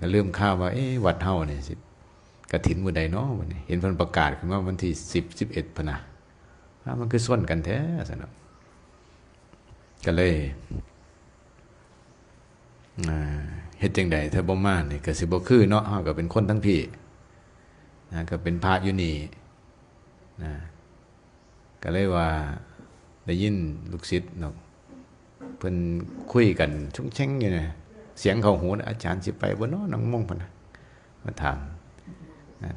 ກໍລືມຂ່າວວ່າ ເອະ ວັດເຮົານີ້ຊິກະຖິນມື້ໃດນໍ ບັດນີ້ເຫັນເພິ່ນປະກາດຂຶ້ນມາວັນທີສິບ ສິບເອັດພຸ້ນນະ ອ້າ ມັນຄືຊົນກັນແທ້ຊັ້ນເນາະ. ກໍເລີຍ ອ່າ ເຮັດຈັ່ງໃດ ຖ້າບໍ່ມານີ້ກໍຊິບໍ່ຄືເນາະ ເຮົາກໍເປັນຄົນທາງພີ້ນະ ກໍເປັນພະຢູ່ນີ້ນະ. ກໍເລີຍວ່າໄດ້ຍິນລູກສິດເນາະ ເພິ່ນຄຸຍກັນຊຸງເຊັງຢູ່ນະ ສຽງເຂົ້າຫູ ອາຈານຊິໄປບໍ່ນໍ ນັ່ງມົງ ເພິ່ນນະ ມາຖາມ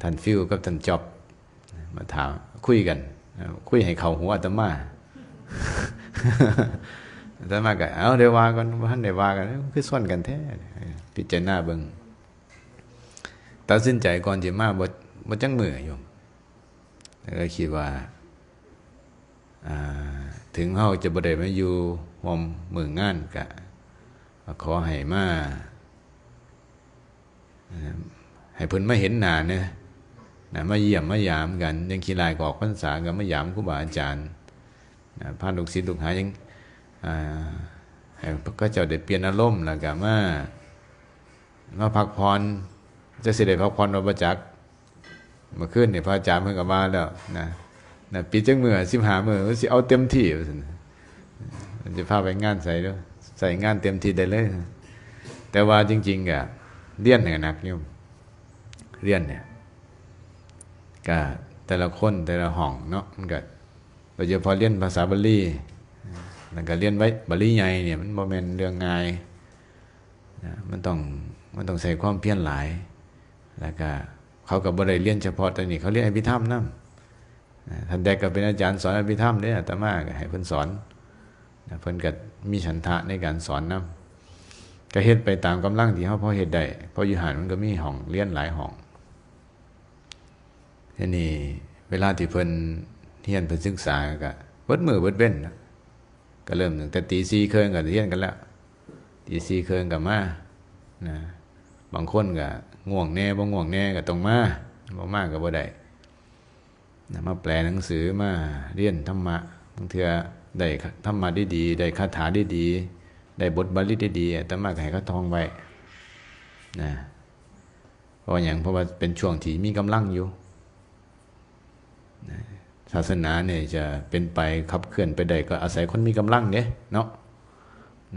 ທ່ານຟິວກັບທ່ານຈ໊ອບ ມາຖາມ ຄຸຍກັນ ຄຸຍໃຫ້ເຂົ້າຫູອາດຕະມາ ອາດຕະມາກໍ ເອົາ ໄດ້ວ່າກັນ ບໍ່ທັນໄດ້ວ່າກັນ ຄືຊົນກັນແທ້ ພິຈາລະນາເບິ່ງ ຕັດສິນໃຈກ່ອນຊິມາ ບໍ່ ບໍ່ຈັກມື້ໂຍມ ແລ້ວກໍຄິດວ່າ ອ່າ ເຖິງເຮົາຈະບໍ່ໄດ້ມາຢູ່ຮ່ວມມື້ງານ ກະຂໍໃຫ້ມາ ໃຫ້ເພິ່ນມາເຫັນໜ້າແດ່ນະ ມາຢ້ຽມມາຢາມກັນ ຢ່າງຂີ້ລ້າຍກໍອອກພັນສາກໍມາຢາມຄູບາອາຈານນະ ພາລູກສິດລູກຫາ ຍັງ ອ່າ ໃຫ້ເຂົາເຈົ້າໄດ້ປ່ຽນອາລົມ ແລ້ວກໍມາ ມາພັກຜ່ອນ ຈັກຊິໄດ້ພັກຜ່ອນບໍ່ ບໍ່ຈັກ. ເມື່ອຄືນນີ້ພະອາຈານເພິ່ນກໍມາແລ້ວນະ ນະ ປິດຈັກມື້ ສິບຫ້າມື້ ຊິເອົາເຕັມທີ່ວ່າຊັ້ນ ຊິພາໄປງານໃສເດີ ໃຊ້ງານເຕັມທີ່ໄດ້ເລີຍ. ແຕ່ວ່າຈິງໆ ກະຮຽນນີ້ໜັກຢູ່ ຮຽນນີ້ ກະແຕ່ລະຄົນແຕ່ລະຫ້ອງເນາະ ມັນກະ ໂດຍສະເພາະຮຽນພາສາບາລີ ແລ້ວກະຮຽນໄວ ບາລີໃຫຍ່ນີ້ ມັນບໍ່ແມ່ນເລື່ອງງ່າຍນະ ມັນຕ້ອງ ມັນຕ້ອງໃຊ້ຄວາມພຽນຫຼາຍ ແລ້ວກະເຂົາກໍບໍ່ໄດ້ຮຽນສະເພາະແຕ່ນີ້ ເຂົາຮຽນອະພິທຳນຳນະ. ທ່ານແດກກໍເປັນອາຈານສອນອະພິທຳເດ້ ອາດຕະມາກໍໃຫ້ເພິ່ນສອນນະ ເພິ່ນກໍມີສັນທະໃນການສອນນຳ ກໍເຮັດໄປຕາມກຳລັງທີ່ເຮົາພໍເຮັດໄດ້ ເພາະຢູ່ຫັ້ນມັນກໍມີຫ້ອງຮຽນຫຼາຍຫ້ອງ. ທີນີ້ເວລາທີ່ເພິ່ນຮຽນເພິ່ນສຶກສາກໍເບິດມື້ເບິດເວັນນະ ກໍເລີ່ມຕັ້ງແຕ່ຕີສີ່ເຄິ່ງກໍຮຽນກັນແລ້ວ ຕີສີ່ເຄິ່ງກໍມານະ ບາງຄົນກໍງ່ວງແດ່ ບໍ່ງ່ວງແດ່ກໍຕ້ອງມາ ບໍ່ມາກໍບໍ່ໄດ້ນະ ມາແປໜັງສື ມາຮຽນທຳມະ ບາງເທື່ອໄດ້ທຳມະດີໆ ໄດ້ຄາຖາດີໆ ໄດ້ບົດບາລີດີໆ ອາດຕະມາກໍໃຫ້ເຂົາທ່ອງໄວ້ນະ. ເພາະຫຍັງ? ເພາະວ່າເປັນຊ່ວງທີ່ມີກຳລັງຢູ່ນະ ສາສະໜານີ້ຈະເປັນໄປ ຂັບເຄື່ອນໄປໄດ້ ກໍອາໄສຄົນມີກຳລັງເດ້ເນາະ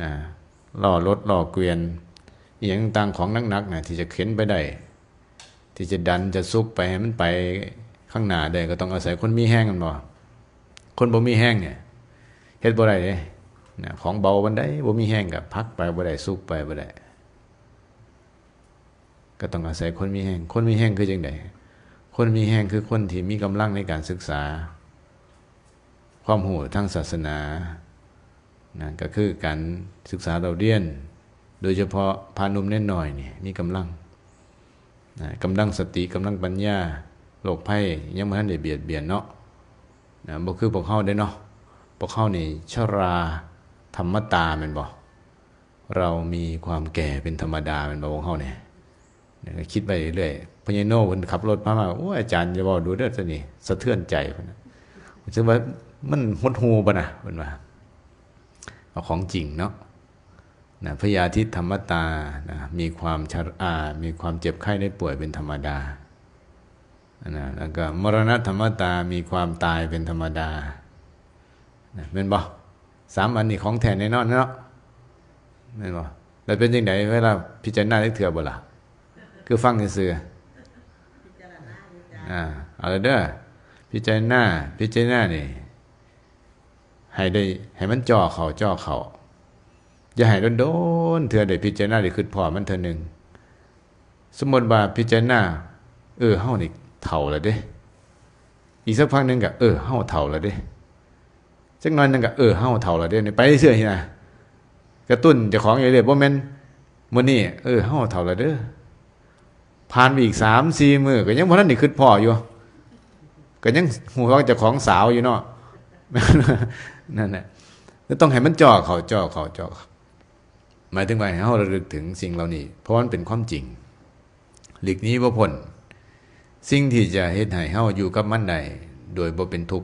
ນະ ລໍ້ລົດ ລໍ້ເກວຽນ ອີ່ຫຍັງຕ່າງໆ ຂອງໜັກໆນະ ທີ່ຈະເຂັນໄປໄດ້ ທີ່ຈະດັນ ຈະຊຸກໄປໃຫ້ມັນໄປຂ້າງໜ້າໄດ້ ກໍຕ້ອງອາໄສຄົນມີແຮງ ແມ່ນບໍ່? ຄົນບໍ່ມີແຮງນີ້ເຮັດບໍ່ໄດ້ເດ້ນະ ຂອງເບົາປານໃດ ບໍ່ມີແຮງກໍຜັກໄປບໍ່ໄດ້ ຊຸກໄປບໍ່ໄດ້. ກໍຕ້ອງອາໄສຄົນມີແຮງ. ຄົນມີແຮງຄືຈັ່ງໃດ? ຄົນມີແຮງຄືຄົນທີ່ມີກຳລັງໃນການສຶກສາຄວາມຮູ້ທາງສາສະໜານະ ກໍຄືການສຶກສາເລົ່າຮຽນ ໂດຍສະເພາະພະໜຸ່ມເນນນ້ອຍນີ້ມີກຳລັງນະ ກຳລັງສະຕິ ກຳລັງປັນຍາ ໂລກໄພຍັງບໍ່ທັນໄດ້ບຽດບຽນເນາະນະ ບໍ່ຄືພວກເຮົາເດ້ເນາະ. ພວກເຮົານີ້ຊະລາທຳມະຕາ ແມ່ນບໍ່? ເຮົາມີຄວາມແກ່ເປັນທຳມະດາ ແມ່ນບໍ່ ພວກເຮົານີ້? ແລ້ວກໍຄິດໄປເລື້ອຍໆ. ພໍ່ໃຫຍ່ໂນເພິ່ນຂັບລົດຜ່ານມາ ໂອ້ຍ ອາຈານຢ່າເວົ້າດູເດີ ໂຕນີ້ສະເທືອນໃຈ ເພິ່ນນະ ເຊິ່ງວ່າມັນຫົດຫູ່ບໍ່ນະ ເພິ່ນວ່າ ເອົາຂອງຈິງເນາະນະ. ພະຍາທິທຳມະຕານະ ມີຄວາມຊະລາ ມີຄວາມເຈັບໄຂ້ໄດ້ປ່ວຍເປັນທຳມະດານະ ແລ້ວກໍມໍລະນະທຳມະຕາ ມີຄວາມຕາຍເປັນທຳມະດານະ ແມ່ນບໍ່? ສາມອັນນີ້ຂອງແທ້ແນ່ນອນເນາະ ແມ່ນບໍ່? ແລ້ວເປັນຈັ່ງໃດ ເວລາພິຈາລະນາຈັກເທື່ອບໍ່ລະ? ຄືຟັງຊື່ໆ ອ່າ ເອົາລະເດີ ພິຈາລະນາ ພິຈາລະນານີ້ ໃຫ້ໄດ້ ໃຫ້ມັນຈ່ອເຂົ້າ ຈ່ອເຂົ້າ ຢ່າໃຫ້ດົນໆ ເທື່ອໄດ້ພິຈາລະນາ ໄດ້ຄິດພໍ້ມັນເທື່ອໜຶ່ງ. ສົມມຸດວ່າພິຈາລະນາ ເອີ ເຮົານີ້ເຖົ້າແລ້ວເດ້ ອີກສັກພັກໜຶ່ງກໍ ເອີ ເຮົາເຖົ້າແລ້ວເດ້ ຈັກໜ້ອຍໜຶ່ງກໍ ເອີ ເຮົາເຖົ້າແລ້ວເດ້ ນີ້ໄປເລື້ອຍໆນະ ກະຕຸ້ນເຈົ້າຂອງຢູ່ເລື້ອຍ ບໍ່ແມ່ນມື້ນີ້ ເອີ ເຮົາເຖົ້າແລ້ວເດີ ຜ່ານໄປອີກສາມສີ່ມື້ ກໍຍັງບໍ່ທັນໄດ້ຄິດພໍ້ຢູ່ ກໍຍັງຮູ້ວ່າເຈົ້າຂອງສາວຢູ່ເນາະ ນັ້ນແຫຼະ ຕ້ອງໃຫ້ມັນຈ່ອເຂົ້າ ຈ່ອເຂົ້າ ຈ່ອເຂົ້າ ໝາຍເຖິງວ່າໃຫ້ເຮົາລະລຶກເຖິງສິ່ງເຫຼົ່ານີ້ ເພາະມັນເປັນຄວາມຈິງ ຫຼີກໜີບໍ່ພົ້ນ. ສິ່ງທີ່ຈະເຮັດໃຫ້ເຮົາຢູ່ກັບມັນໄດ້ໂດຍບໍ່ເປັນທຸກ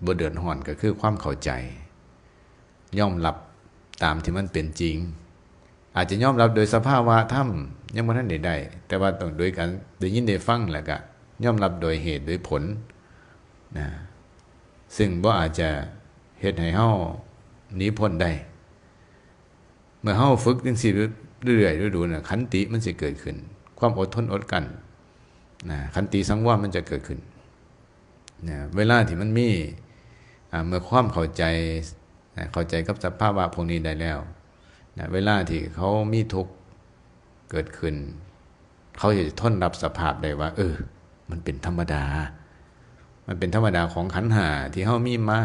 ບໍ່ເດືອດຮ້ອນ ກໍຄືຄວາມເຂົ້າໃຈ ຍອມຮັບຕາມທີ່ມັນເປັນຈິງ ອາດຈະຍອມຮັບໂດຍສະພາວະທຳຍັງບໍ່ທັນໄດ້ໄດ້ ແຕ່ວ່າຕ້ອງໂດຍການໄດ້ຍິນໄດ້ຟັງ ແລ້ວກະຍອມຮັບໂດຍເຫດໂດຍຜົນນະ ຊຶ່ງບໍ່ອາດຈະເຮັດໃຫ້ເຮົາໜີພົ້ນໄດ້. ເມື່ອເຮົາຝຶກຈັ່ງຊີ້ເລື້ອຍໆ ດູໆນະ ຂັນຕິມັນຊິເກີດຂຶ້ນ ຄວາມອົດທົນອົດກັ້ນນະ ຂັນຕິສັງວອມມັນຈະເກີດຂຶ້ນນະ ເວລາທີ່ມັນມີ ອາ ເມື່ອຄວາມເຂົ້າໃຈນະ ເຂົ້າໃຈກັບສະພາວະພວກນີ້ໄດ້ແລ້ວນະ ເວລາທີ່ເຂົາມີທຸກເກີດຂຶ້ນ ເຂົາຈະທົນຮັບສະພາບໄດ້ວ່າ ເອີ ມັນເປັນທຳມະດາ ມັນເປັນທຳມະດາຂອງຂັນຫ້າທີ່ເຮົາມີມາ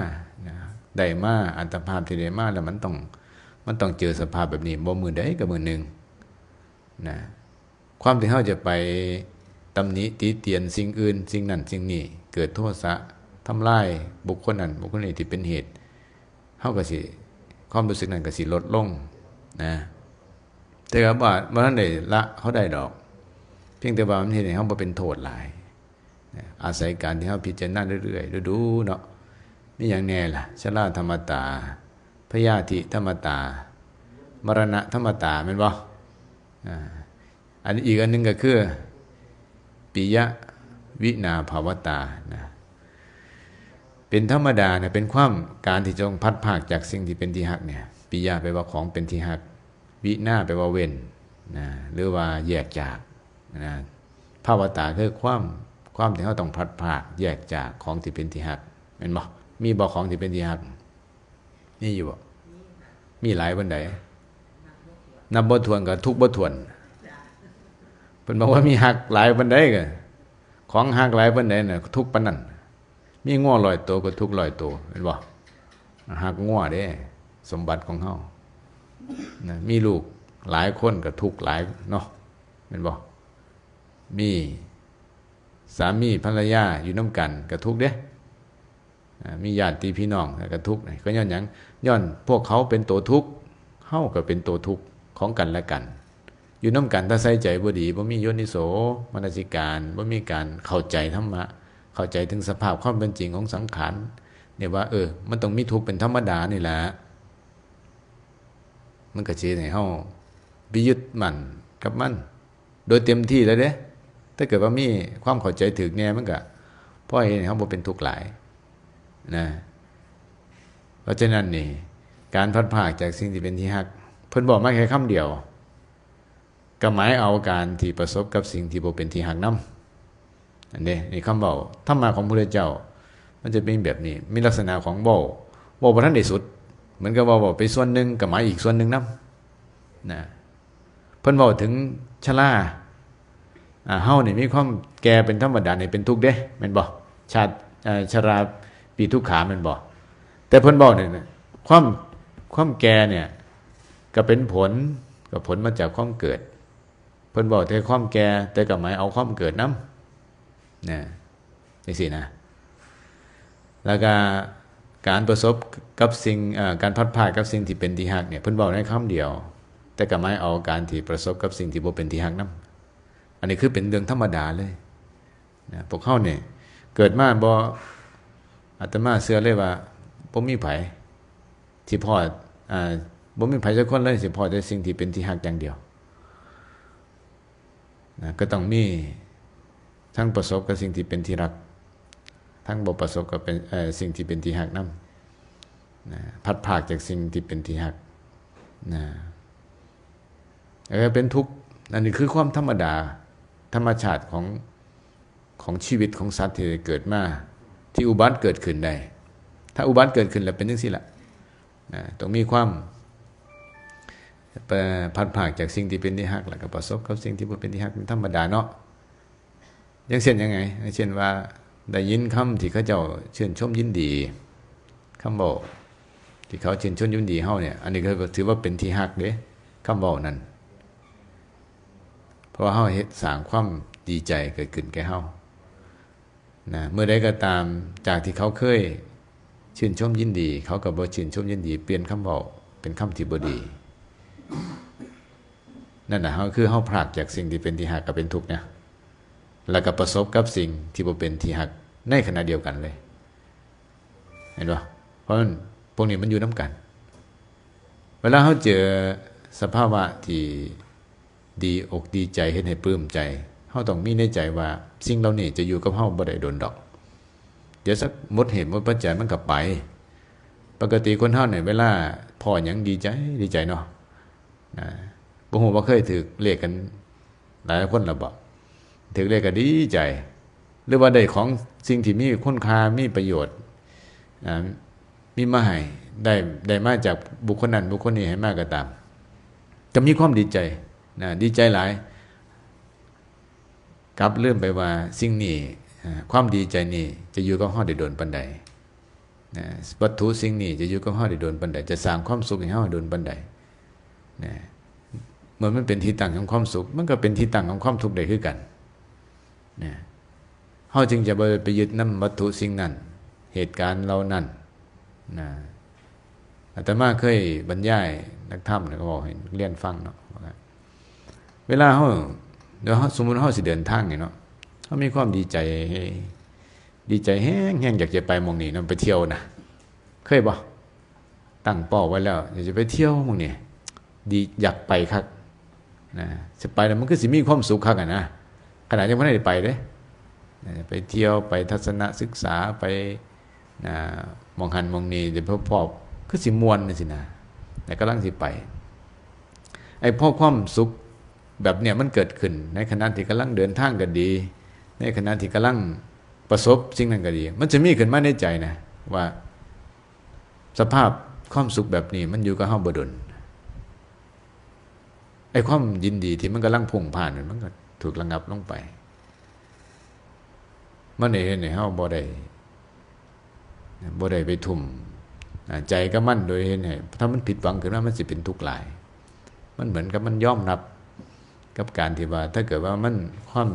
ນະ ໄດ້ມາ ອັດຕະພາບທີ່ໄດ້ມາ ແລ້ວມັນຕ້ອງ ມັນຕ້ອງເຈີສະພາບແບບນີ້ ບໍ່ມື້ໃດກໍມື້ໜຶ່ງນະ. ຄວາມທີ່ເຮົາຈະໄປຕຳໜິຕິຕຽນສິ່ງອື່ນ ສິ່ງນັ້ນສິ່ງນີ້ ເກີດໂທສະ ທຳລາຍບຸກຄົນນັ້ນບຸກຄົນນີ້ທີ່ເປັນເຫດ ເຮົາກໍຊິ ຄວາມຮູ້ສຶກນັ້ນກໍຊິລົດລົງນະ. ແຕ່ກໍບໍ່ ບໍ່ທັນໄດ້ລະເຂົາໄດ້ດອກ ພຽງແຕ່ວ່າມັນເຮັດໃຫ້ເຮົາບໍ່ເປັນໂທດຫຼາຍນະ ອາໄສການທີ່ເຮົາພິຈາລະນາເລື້ອຍໆ ດູໆເນາະ. ມີຫຍັງແດ່ລະ? ຊະລາທຳມະຕາ, ພະຍາທິທຳມະຕາ, ມະລະນະທຳມະຕາ ແມ່ນບໍ່? ອາ ອັນ ອີກອັນໜຶ່ງກໍຄື ປິຍະວິນາພາວະຕານະ ເປັນທຳມະດານະ ເປັນຄວາມ ການທີ່ຈະຕ້ອງພັດພາກຈາກສິ່ງທີ່ເປັນທີ່ຮັກນີ້. ປິຍະແປວ່າຂອງເປັນທີ່ຮັກ, ວິນາແປວ່າເວັ້ນນະ ຫຼືວ່າແຍກຈາກນະ, ພາວະຕາຄືຄວາມ ຄວາມທີ່ເຮົາຕ້ອງພັດພາກແຍກຈາກຂອງທີ່ເປັນທີ່ຮັກ ແມ່ນບໍ່? ມີບໍ່ຂອງທີ່ເປັນທີ່ຮັກ? ມີຢູ່ບໍ່? ມີຫຼາຍປານໃດ? ນັບບໍ່ຖ້ວນກໍທຸກບໍ່ຖ້ວນ. ເພິ່ນບອກວ່າມີຮັກຫຼາຍປານໃດກໍ ຂອງຮັກຫຼາຍປານໃດນະ ທຸກປານນັ້ນ. ມີງົວຮ້ອຍໂຕກໍທຸກຮ້ອຍໂຕ ແມ່ນບໍ່? ຮັກງົວເດ້ ສົມບັດຂອງເຮົານະ. ມີລູກຫຼາຍຄົນກໍທຸກຫຼາຍເນາະ ແມ່ນບໍ່? ມີສາມີພັນລະຍາຢູ່ນຳກັນກໍທຸກເດ້. ອາ ມີຍາດຕິພີ່ນ້ອງກໍທຸກ ກໍຍ້ອນຫຍັງ? ຍ້ອນພວກເຂົາເປັນໂຕທຸກ ເຮົາກໍເປັນໂຕທຸກຂອງກັນແລະກັນ ຢູ່ນຳກັນ. ຖ້າໃສ່ໃຈບໍ່ດີ ບໍ່ມີໂຍນິໂສມະນະສິການ ບໍ່ມີການເຂົ້າໃຈທຳມະ ເຂົ້າໃຈເຖິງສະພາບຄວາມເປັນຈິງຂອງສັງຂານນີ້ວ່າ ເອີ ມັນຕ້ອງມີທຸກເປັນທຳມະດານີ້ແຫຼະ ມັນກໍຊິເຮັດໃຫ້ເຮົາໄປຍຶດໝັ້ນກັບມັນ ໂດຍເຕັມທີ່ແລ້ວເດ້. ຖ້າເກີດວ່າມີຄວາມເຂົ້າໃຈຖືກແດ່ ມັນກະພໍເຮັດໃຫ້ເຮົາບໍ່ເປັນທຸກຫຼາຍນະ. ເພາະສະນັ້ນນີ້ ການພັດພາກຈາກສິ່ງທີ່ເປັນທີ່ຮັກ ເພິ່ນບອກມາແຄ່ຄຳດຽວ ກໍໝາຍເອົາການທີ່ປະສົບກັບສິ່ງທີ່ບໍ່ເປັນທີ່ຮັກນຳ. ອັນນີ້ ນີ້ຄຳເວົ້າທຳມະຂອງພະພຸດທະເຈົ້າ ມັນຈະມີແບບນີ້ ມີລັກສະນະຂອງເວົ້າ ເວົ້າບໍ່ທັນໄດ້ສຸດ ເໝືອນກັບວ່າເວົ້າໄປສ່ວນໜຶ່ງ ກໍໝາຍອີກສ່ວນໜຶ່ງນຳນະ. ເພິ່ນເວົ້າເຖິງຊະລາ ອາ ເຮົານີ້ມີຄວາມແກ່ເປັນທຳມະດາ ນີ້ເປັນທຸກເດ້ ແມ່ນບໍ່? ຊາດ ເອີ ຊະລາປີທຸກຂາ ແມ່ນບໍ່? ແຕ່ເພິ່ນເວົ້ານີ້ນະ ຄວາມ ຄວາມແກ່ນີ້ກໍເປັນຜົນ ກໍຜົນມາຈາກຄວາມເກີດ. ເພິ່ນເວົ້າແຕ່ຄວາມແກ່ ແຕ່ກໍໝາຍເອົາຄວາມເກີດນຳນະ ຈັ່ງຊີ້ນະ. ແລ້ວກໍການປະສົບກັບສິ່ງ ເອີ ການພັດພາກກັບສິ່ງທີ່ເປັນທີ່ຮັກນີ້ ເພິ່ນເວົ້າໃນຄຳດຽວ ແຕ່ກໍໝາຍເອົາການທີ່ປະສົບກັບສິ່ງທີ່ບໍ່ເປັນທີ່ຮັກນຳ. ອັນນີ້ຄືເປັນເລື່ອງທຳມະດາເລີຍນະ. ພວກເຮົານີ້ເກີດມາບໍ່ ອາດຕະມາເຊື່ອເລີຍວ່າບໍ່ມີໃຜ ທີ່ພໍ້ ອາ ບໍ່ມີໃຜຈັກຄົນເລີຍ ຊິພໍ້ແຕ່ສິ່ງທີ່ເປັນທີ່ຮັກຢ່າງດຽວນະ. ກໍຕ້ອງມີທັງປະສົບກັບສິ່ງທີ່ເປັນທີ່ຮັກ ທັງບໍ່ປະສົບກັບເປັນ ເອີ ສິ່ງທີ່ເປັນທີ່ຮັກນຳນະ. ພັດພາກຈາກສິ່ງທີ່ເປັນທີ່ຮັກນະ ເອີ ເປັນທຸກ. ອັນນີ້ຄືຄວາມທຳມະດາ ທຳມະຊາດຂອງ ຂອງຊີວິດຂອງສັດທີ່ໄດ້ເກີດມາ ທີ່ອຸບັດເກີດຂຶ້ນໄດ້. ຖ້າອຸບັດເກີດຂຶ້ນແລ້ວເປັນຈັ່ງຊີ້ລະນະ ຕ້ອງມີຄວາມ ເອີ ພັດພາກຈາກສິ່ງທີ່ເປັນທີ່ຮັກ ແລ້ວກໍປະສົບກັບສິ່ງທີ່ບໍ່ເປັນທີ່ຮັກ ເປັນທຳມະດາເນາະ. ຢ່າງເຊັ່ນຫຍັງໄງ? ຢ່າງເຊັ່ນວ່າໄດ້ຍິນຄຳທີ່ເຂົາເຈົ້າຊື່ນຊົມຍິນດີ ຄຳເວົ້າທີ່ເຂົາຊື່ນຊົມຍິນດີເຮົານີ້ ອັນນີ້ກໍຖືວ່າເປັນທີ່ຮັກເດ້ ຄຳເວົ້ານັ້ນ. ເພາະວ່າເຮົາເຮັດ ສ້າງຄວາມດີໃຈເກີດຂຶ້ນແກ່ເຮົານະ. ເມື່ອໃດກໍຕາມ ຈາກທີ່ເຂົາເຄີຍຊື່ນຊົມຍິນດີ ເຂົາກໍບໍ່ຊື່ນຊົມຍິນດີ ປ່ຽນຄຳເວົ້າເປັນຄຳທີ່ບໍ່ດີ. ນັ້ນນະ ເຮົາ ຄືເຮົາພຣາກຈາກສິ່ງທີ່ເປັນທີ່ຮັກ ກໍເປັນທຸກນະ ແລ້ວກໍປະສົບກັບສິ່ງທີ່ບໍ່ເປັນທີ່ຮັກໃນຂະນະດຽວກັນເລີຍ. ເຫັນບໍ່? ເພາະມັນ ພວກນີ້ມັນຢູ່ນຳກັນ. ເວລາເຮົາເຈີ ສະພາວະທີ່ດີອົກດີໃຈ ເຮັດໃຫ້ປຶ້ມໃຈ, ເຮົາຕ້ອງມີໃນໃຈວ່າສິ່ງເຫຼົ່ານີ້ຈະຢູ່ກັບເຮົາບໍ່ໄດ້ດົນດອກ. ດຽວສັກໝົດເຫດໝົດປັດໄຈມັນກໍໄປ. ປົກກະຕິຄົນເຮົານີ້ເວລາພໍ້ຫຍັງດີໃຈ, ດີໃຈເນາະ. ນະ ບໍ່ຮູ້ວ່າເຄີຍຖືກເລກກັນຫຼາຍຄົນແລ້ວບໍ່? ຖືກເລກກໍດີໃຈ ຫຼືວ່າໄດ້ຂອງສິ່ງທີ່ມີຄຸນຄ່າ ມີປະໂຫຍດ ອາ ມີມາໃຫ້ ໄດ້ ໄດ້ມາຈາກບຸກຄົນນັ້ນບຸກຄົນນີ້ໃຫ້ມາກໍຕາມ ກໍມີຄວາມດີໃຈນະ ດີໃຈຫຼາຍ. ກັບລືມໄປວ່າສິ່ງນີ້ ອາ ຄວາມດີໃຈນີ້ຈະຢູ່ກັບເຮົາໄດ້ດົນປານໃດ. ນະ ວັດຖຸສິ່ງນີ້ຈະຢູ່ກັບເຮົາໄດ້ດົນປານໃດ, ຈະສ້າງຄວາມສຸກໃຫ້ເຮົາດົນປານໃດນະ. ເມື່ອມັນເປັນທີ່ຕັ້ງຂອງຄວາມສຸກ, ມັນກໍເປັນທີ່ຕັ້ງຂອງຄວາມທຸກໄດ້ຄືກັນນະ. ເຮົາຈຶ່ງຈະບໍ່ໄດ້ໄປຍຶດນຳວັດຖຸສິ່ງນັ້ນ, ເຫດການເຫຼົ່ານັ້ນນະ. ອາດຕະມາເຄີຍບັນຍາຍນັກທຳນະ ກໍເວົ້າໃຫ້ນັກຮຽນຟັງເນາະ ວ່າເວລາເຮົາ ດຽວເຮົາ ສົມມຸດເຮົາຊິເດີນທາງນີ້ເນາະ, ເຮົາມີຄວາມດີໃຈ ດີໃຈແຮງໆ ຢາກຈະໄປໝ່ອງນີ້ນຳ ໄປທ່ຽວນະ. ເຄີຍບໍ່? ຕັ້ງເປົ້າໄວ້ແລ້ວ ຢາກຈະໄປທ່ຽວໝ່ອງນີ້ ດີ ຢາກໄປຄັກນະ. ຊິໄປແລ້ວມັນຄືຊິມີຄວາມສຸກຄັກຫັ້ນນະ, ຂະໜາດຍັງບໍ່ໄດ້ໄປເດ້. ນະ ໄປທ່ຽວ ໄປທັດສະນະສຶກສາ ໄປ ນະ ໝ່ອງຫັ້ນໝ່ອງນີ້ ໄດ້ພົບພໍ້ ຄືຊິມ່ວນຈັ່ງຊີ້ນະ ແລ້ວກຳລັງຊິໄປ. ໄອ້ພໍຄວາມສຸກແບບເນີ້ຍມັນເກີດຂຶ້ນໃນຂະນະທີ່ກຳລັງເດີນທາງກໍດີ, ໃນຂະນະທີ່ກຳລັງປະສົບສິ່ງນັ້ນກໍດີ, ມັນຈະມີຂຶ້ນມາໃນໃຈນະວ່າ ສະພາບຄວາມສຸກແບບນີ້ມັນຢູ່ກັບເຮົາບໍ່ດົນ. ໄອ້ຄວາມຍິນດີທີ່ມັນກຳລັງພຸ່ງພານນັ້ນ ມັນກໍຖືກລະງັບລົງໄປ. ມັນໄດ້ເຮັດໃຫ້ເຮົາບໍ່ໄດ້ ບໍ່ໄດ້ໄປທຸ່ມ ອາ ໃຈກັບມັນ ໂດຍເຮັດໃຫ້ ຖ້າມັນຜິດຫວັງຂຶ້ນມາ ມັນຊິເປັນທຸກຫຼາຍ. ມັນເໝືອນກັບມັນຍອມຮັບກັບການທີ່ວ່າ ຖ້າເກີດວ່າມັນ ຄວາມ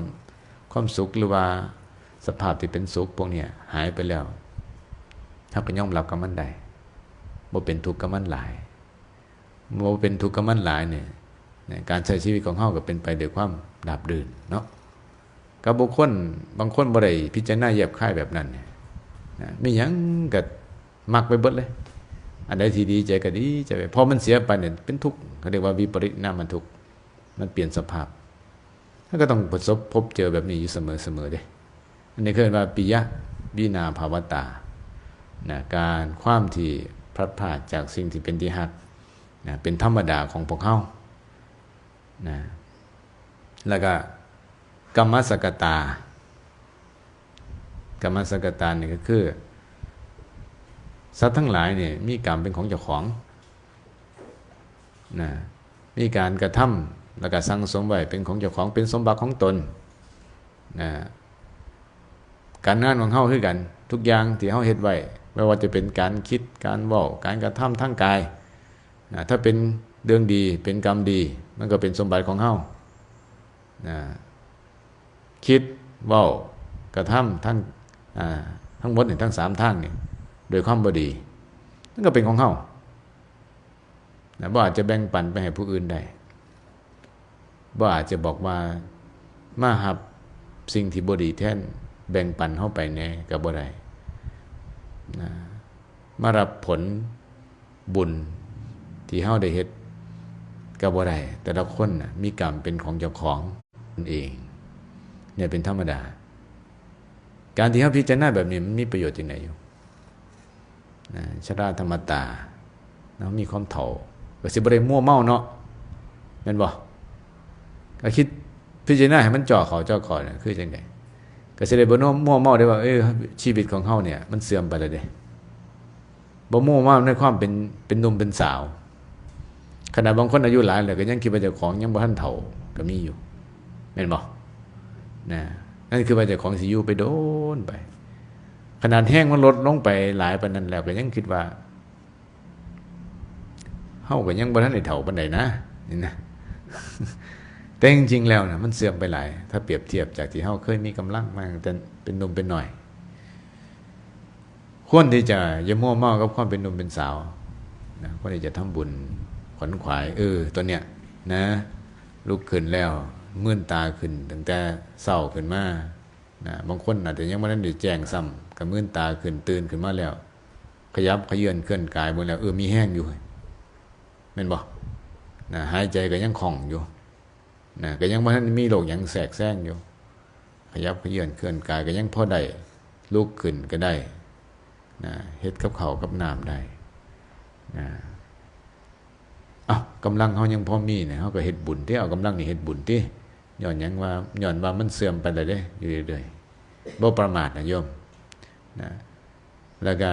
ຄວາມສຸກ ຫຼືວ່າສະພາບທີ່ເປັນສຸກພວກເນີ້ຍຫາຍໄປແລ້ວ ເຮົາກໍຍອມຮັບກັບມັນໄດ້ ບໍ່ເປັນທຸກກັບມັນຫຼາຍ. ບໍ່ເປັນທຸກກັບມັນຫຼາຍນີ້ ນະ ການໃຊ້ຊີວິດຂອງເຮົາກໍເປັນໄປດ້ວຍຄວາມລາບລື່ນເນາະ. ກັບບຸກຄົນບາງຄົນບໍ່ໄດ້ພິຈາລະນາແຍບຄາຍແບບນັ້ນນະ, ມີຫຍັງກໍມັກໄປເບິດເລີຍ. ອັນໃດທີ່ດີໃຈກໍດີໃຈໄປ, ພໍມັນເສຍໄປນີ້ເປັນທຸກ, ເຂົາເອີ້ນວ່າວິປະລິດນາມະທຸກ, ມັນປ່ຽນສະພາບ. ເຮົາກໍຕ້ອງປະສົບພົບເຈີແບບນີ້ຢູ່ສະເໝີໆເດ້. ອັນນີ້ເອີ້ນວ່າ ປິຍະວິນາພາວະຕາ ນະ, ການ ຄວາມທີ່ພລັດພາກຈາກສິ່ງທີ່ເປັນທີ່ຮັກນະ ເປັນທຳມະດາຂອງພວກເຮົານະ. ແລ້ວກໍ ກຳມະສະກະຕາ, ກຳມະສະກະຕານີ້ກໍຄື ສັດທັງຫຼາຍນີ້ມີກຳເປັນຂອງເຈົ້າຂອງນະ, ມີການກະທຳ ແລ້ວກໍສັງສົມໄວ້ເປັນຂອງເຈົ້າຂອງ, ເປັນສົມບັດຂອງຕົນນະ. ການງານຂອງເຮົາຄືກັນ, ທຸກຢ່າງທີ່ເຮົາເຮັດໄວ້, ບໍ່ວ່າຈະເປັນການຄິດ, ການເວົ້າ, ການກະທຳທາງກາຍນະ, ຖ້າເປັນເລື່ອງດີ, ເປັນກຳດີ, ມັນກໍເປັນສົມບັດຂອງເຮົານະ. ຄິດ, ເວົ້າ, ກະທຳ ທັງ ອາ ທັງໝົດນີ້ ທັງສາມທາງນີ້ ໂດຍຄວາມບໍ່ດີ, ມັນກໍເປັນຂອງເຮົານະ, ບໍ່ອາດຈະແບ່ງປັນໄປໃຫ້ຜູ້ອື່ນໄດ້, ບໍ່ອາດຈະບອກວ່າ ມາຮັບສິ່ງທີ່ບໍ່ດີແທນ, ແບ່ງປັນເຮົາໄປແດ່ກໍບໍ່ໄດ້ນະ. ມາຮັບຜົນບຸນທີ່ເຮົາໄດ້ເຮັດກໍບໍ່ໄດ້. ແຕ່ລະຄົນນະ ມີກຳເປັນຂອງເຈົ້າຂອງຕົນເອງ, ນີ້ເປັນທຳມະດາ. ການທີ່ເຮົາພິຈາລະນາແບບນີ້ ມັນມີປະໂຫຍດຈັ່ງໃດຢູ່ນະ? ຊະລາທຳມະຕາ, ເຮົາມີຄວາມເຖົ້າ ກໍຊິບໍ່ໄດ້ມົວເມົາເນາະ, ແມ່ນບໍ່? ກໍຄິດ ພິຈາລະນາໃຫ້ມັນເຈາະເຂົ້າເຈາະເຂົ້ານະ ຄືຈັ່ງໃດ? ກໍຊິໄດ້ບໍ່ມົວເມົາໄດ້ວ່າ ເອີ ຊີວິດຂອງເຮົານີ້ມັນເສື່ອມໄປແລ້ວເດ້, ບໍ່ມົວເມົາໃນຄວາມເປັນ ເປັນໜຸ່ມເປັນສາວ. ຂະໜາດບາງຄົນອາຍຸຫຼາຍແລ້ວກໍຍັງຄິດວ່າເຈົ້າຂອງຍັງບໍ່ທັນເຖົ້າກໍມີຢູ່, ແມ່ນບໍ່? ນະ, ນັ້ນຄືວ່າເຈົ້າຂອງຊິຢູ່ໄປດົນໄປ. ຂະໜາດແຮງມັນລົດລົງໄປຫຼາຍປານນັ້ນແລ້ວ ກໍຍັງຄິດວ່າ ເຮົາກໍຍັງບໍ່ທັນໄດ້ເຖົ້າປານໃດນະ ນີ້ນະ. ແຕ່ຈິງໆແລ້ວນະ ມັນເສື່ອມໄປຫຼາຍ ຖ້າປຽບທຽບຈາກທີ່ເຮົາເຄີຍມີກຳລັງມາຕັ້ງແຕ່ເປັນໜຸ່ມເປັນນ້ອຍ. ຄວນທີ່ຈະຢ່າມົວເມົາກັບຄວາມເປັນໜຸ່ມເປັນສາວນະ, ຄວນທີ່ຈະທຳບຸນຂວນຂວາຍ, ເອີ ຕົວເນີ້ຍນະ, ລຸກຂຶ້ນແລ້ວ ມືນຕາຂຶ້ນຕັ້ງແຕ່ເຊົ້າຂຶ້ນມານະ, ບາງຄົນອາດຈະຍັງບໍ່ທັນໄດ້ແຈ້ງຊ້ຳ ກໍມືນຕາຂຶ້ນ ຕື່ນຂຶ້ນມາແລ້ວ ຂະຫຍັບຂະເຍືອນເຄື່ອນກາຍເບິ່ງແລ້ວ ເອີ ມີແຮງຢູ່ ແມ່ນບໍ່? ນະ ຫາຍໃຈກໍຍັງຄ່ອງຢູ່ນະ ກໍຍັງບໍ່ທັນມີໂລກຫຍັງແຊກແຊງຢູ່ ຂະຫຍັບຂະເຫຍື່ອນເຄື່ອນກາຍກໍຍັງພໍໄດ້ ລຸກຂຶ້ນກໍໄດ້ນະ ເຮັດກັບເຂົ້າກັບນ້ຳໄດ້ນະ. ເອົ້າ ກຳລັງເຮົາຍັງພໍມີນະ ເຮົາກໍເຮັດບຸນຕິ ເອົາກຳລັງນີ້ເຮັດບຸນຕິ. ຍ້ອນຫຍັງວ່າ ຍ້ອນວ່າມັນເສື່ອມໄປແລ້ວເດ້ ຢູ່ເລື້ອຍໆ ບໍ່ປະໝາດນະໂຍມນະ. ແລ້ວກໍ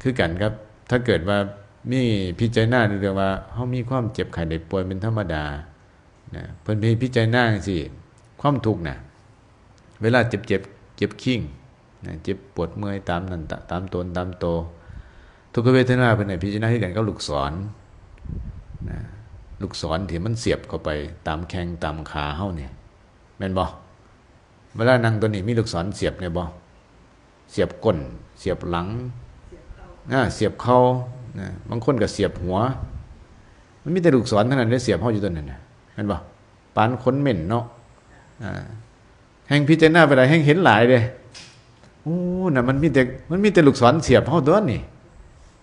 ຄືກັນກັບ ຖ້າເກີດວ່າມີພິຈາລະນາເລື່ອງວ່າເຮົາມີຄວາມເຈັບໄຂ້ໄດ້ປ່ວຍເປັນທຳມະດານະ ເພິ່ນມີພິຈາລະນາຈັ່ງຊີ້ ຄວາມທຸກນະ ເວລາເຈັບໆ ເຈັບຄີງນະ ເຈັບປວດເມື່ອຍຕາມນັ້ນ ຕາມຕົນຕາມໂຕ ທຸກຂະເວທະນາ ເພິ່ນໃຫ້ພິຈາລະນາຄືກັນກັບລູກສອນນະ ລູກສອນທີ່ມັນສຽບເຂົ້າໄປຕາມແຂ້ງຕາມຂາເຮົານີ້ ແມ່ນບໍ່? ເວລານັ່ງຕົວນີ້ມີລູກສອນສຽບແດ່ບໍ່? ສຽບກົ້ນ ສຽບຫຼັງ ອາ ສຽບເຂົ່ານະ ບາງຄົນກໍສຽບຫົວ ມັນມີແຕ່ລູກສອນເທົ່ານັ້ນເດ້ ສຽບເຮົາຢູ່ຕົວນັ້ນນະ ແມ່ນບໍ່? ປານຂົນເໝັ້ນເນາະ ອາ ແຮ່ງພິຈາລະນາໄປຫຼາຍ ແຮ່ງເຫັນຫຼາຍເດ້. ໂອ້ ນະ ມັນມີແຕ່ ມັນມີແຕ່ລູກສອນສຽບເຮົາຕົວນີ້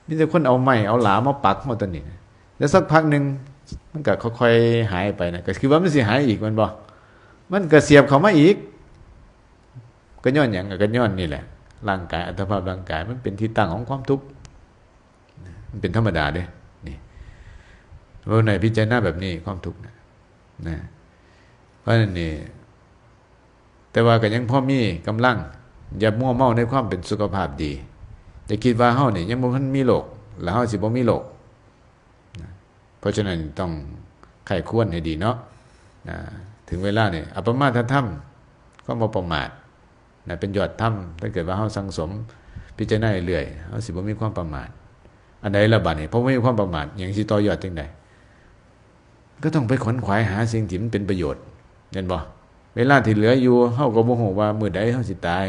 ມີແຕ່ຄົນເອົາໄມ້ເອົາຫຼາມາປັກເຮົາຕົວນີ້. ແລ້ວສັກພັກໜຶ່ງ ມັນກໍຄ່ອຍໆຫາຍໄປນະ ກໍຄືວ່າມັນຊິຫາຍອີກແມ່ນບໍ່? ມັນກໍສຽບເຂົ້າມາອີກ ກໍຍ້ອນຫຍັງ? ກໍຍ້ອນນີ້ແຫຼະ ຮ່າງກາຍ ອັດຕະພາບຮ່າງກາຍ ມັນເປັນທີ່ຕັ້ງຂອງຄວາມທຸກ ມັນເປັນທຳມະດາເດ້ ນີ້ ເວົ້າໃນພິຈາລະນາແບບນີ້ ຄວາມທຸກນະ ນະ ເພາະນັ້ນນີ້ ແຕ່ວ່າກໍຍັງພໍມີກຳລັງ ຢ່າມົວເມົາໃນຄວາມເປັນສຸຂະພາບດີ ຢ່າຄິດວ່າເຮົານີ້ຍັງບໍ່ທັນມີໂລກ ແລ້ວເຮົາຊິບໍ່ມີໂລກນະ. ເພາະສະນັ້ນຕ້ອງໃຄ່ຄວນໃຫ້ດີເນາະ ນະ ເຖິງເວລານີ້ ອັບປະມາດຕະທຳ ຄວາມບໍ່ປະໝາດນະ ເປັນຍອດທຳ. ຖ້າເກີດວ່າເຮົາສັງສົມພິຈາລະນາເລື້ອຍໆ ເຮົາຊິບໍ່ມີຄວາມປະໝາດ. ອັນໃດລະບາດນີ້ ເພາະບໍ່ມີຄວາມປະໝາດ ຫຍັງຊິຕໍ່ຍອດຈັ່ງໃດ? ກໍຕ້ອງໄປຂວນຂວາຍຫາສິ່ງທີ່ມັນເປັນປະໂຫຍດ ແມ່ນບໍ່? ເວລາທີ່ເຫຼືອຢູ່ ເຮົາກໍບໍ່ຮູ້ວ່າມື້ໃດເຮົາຊິຕາຍ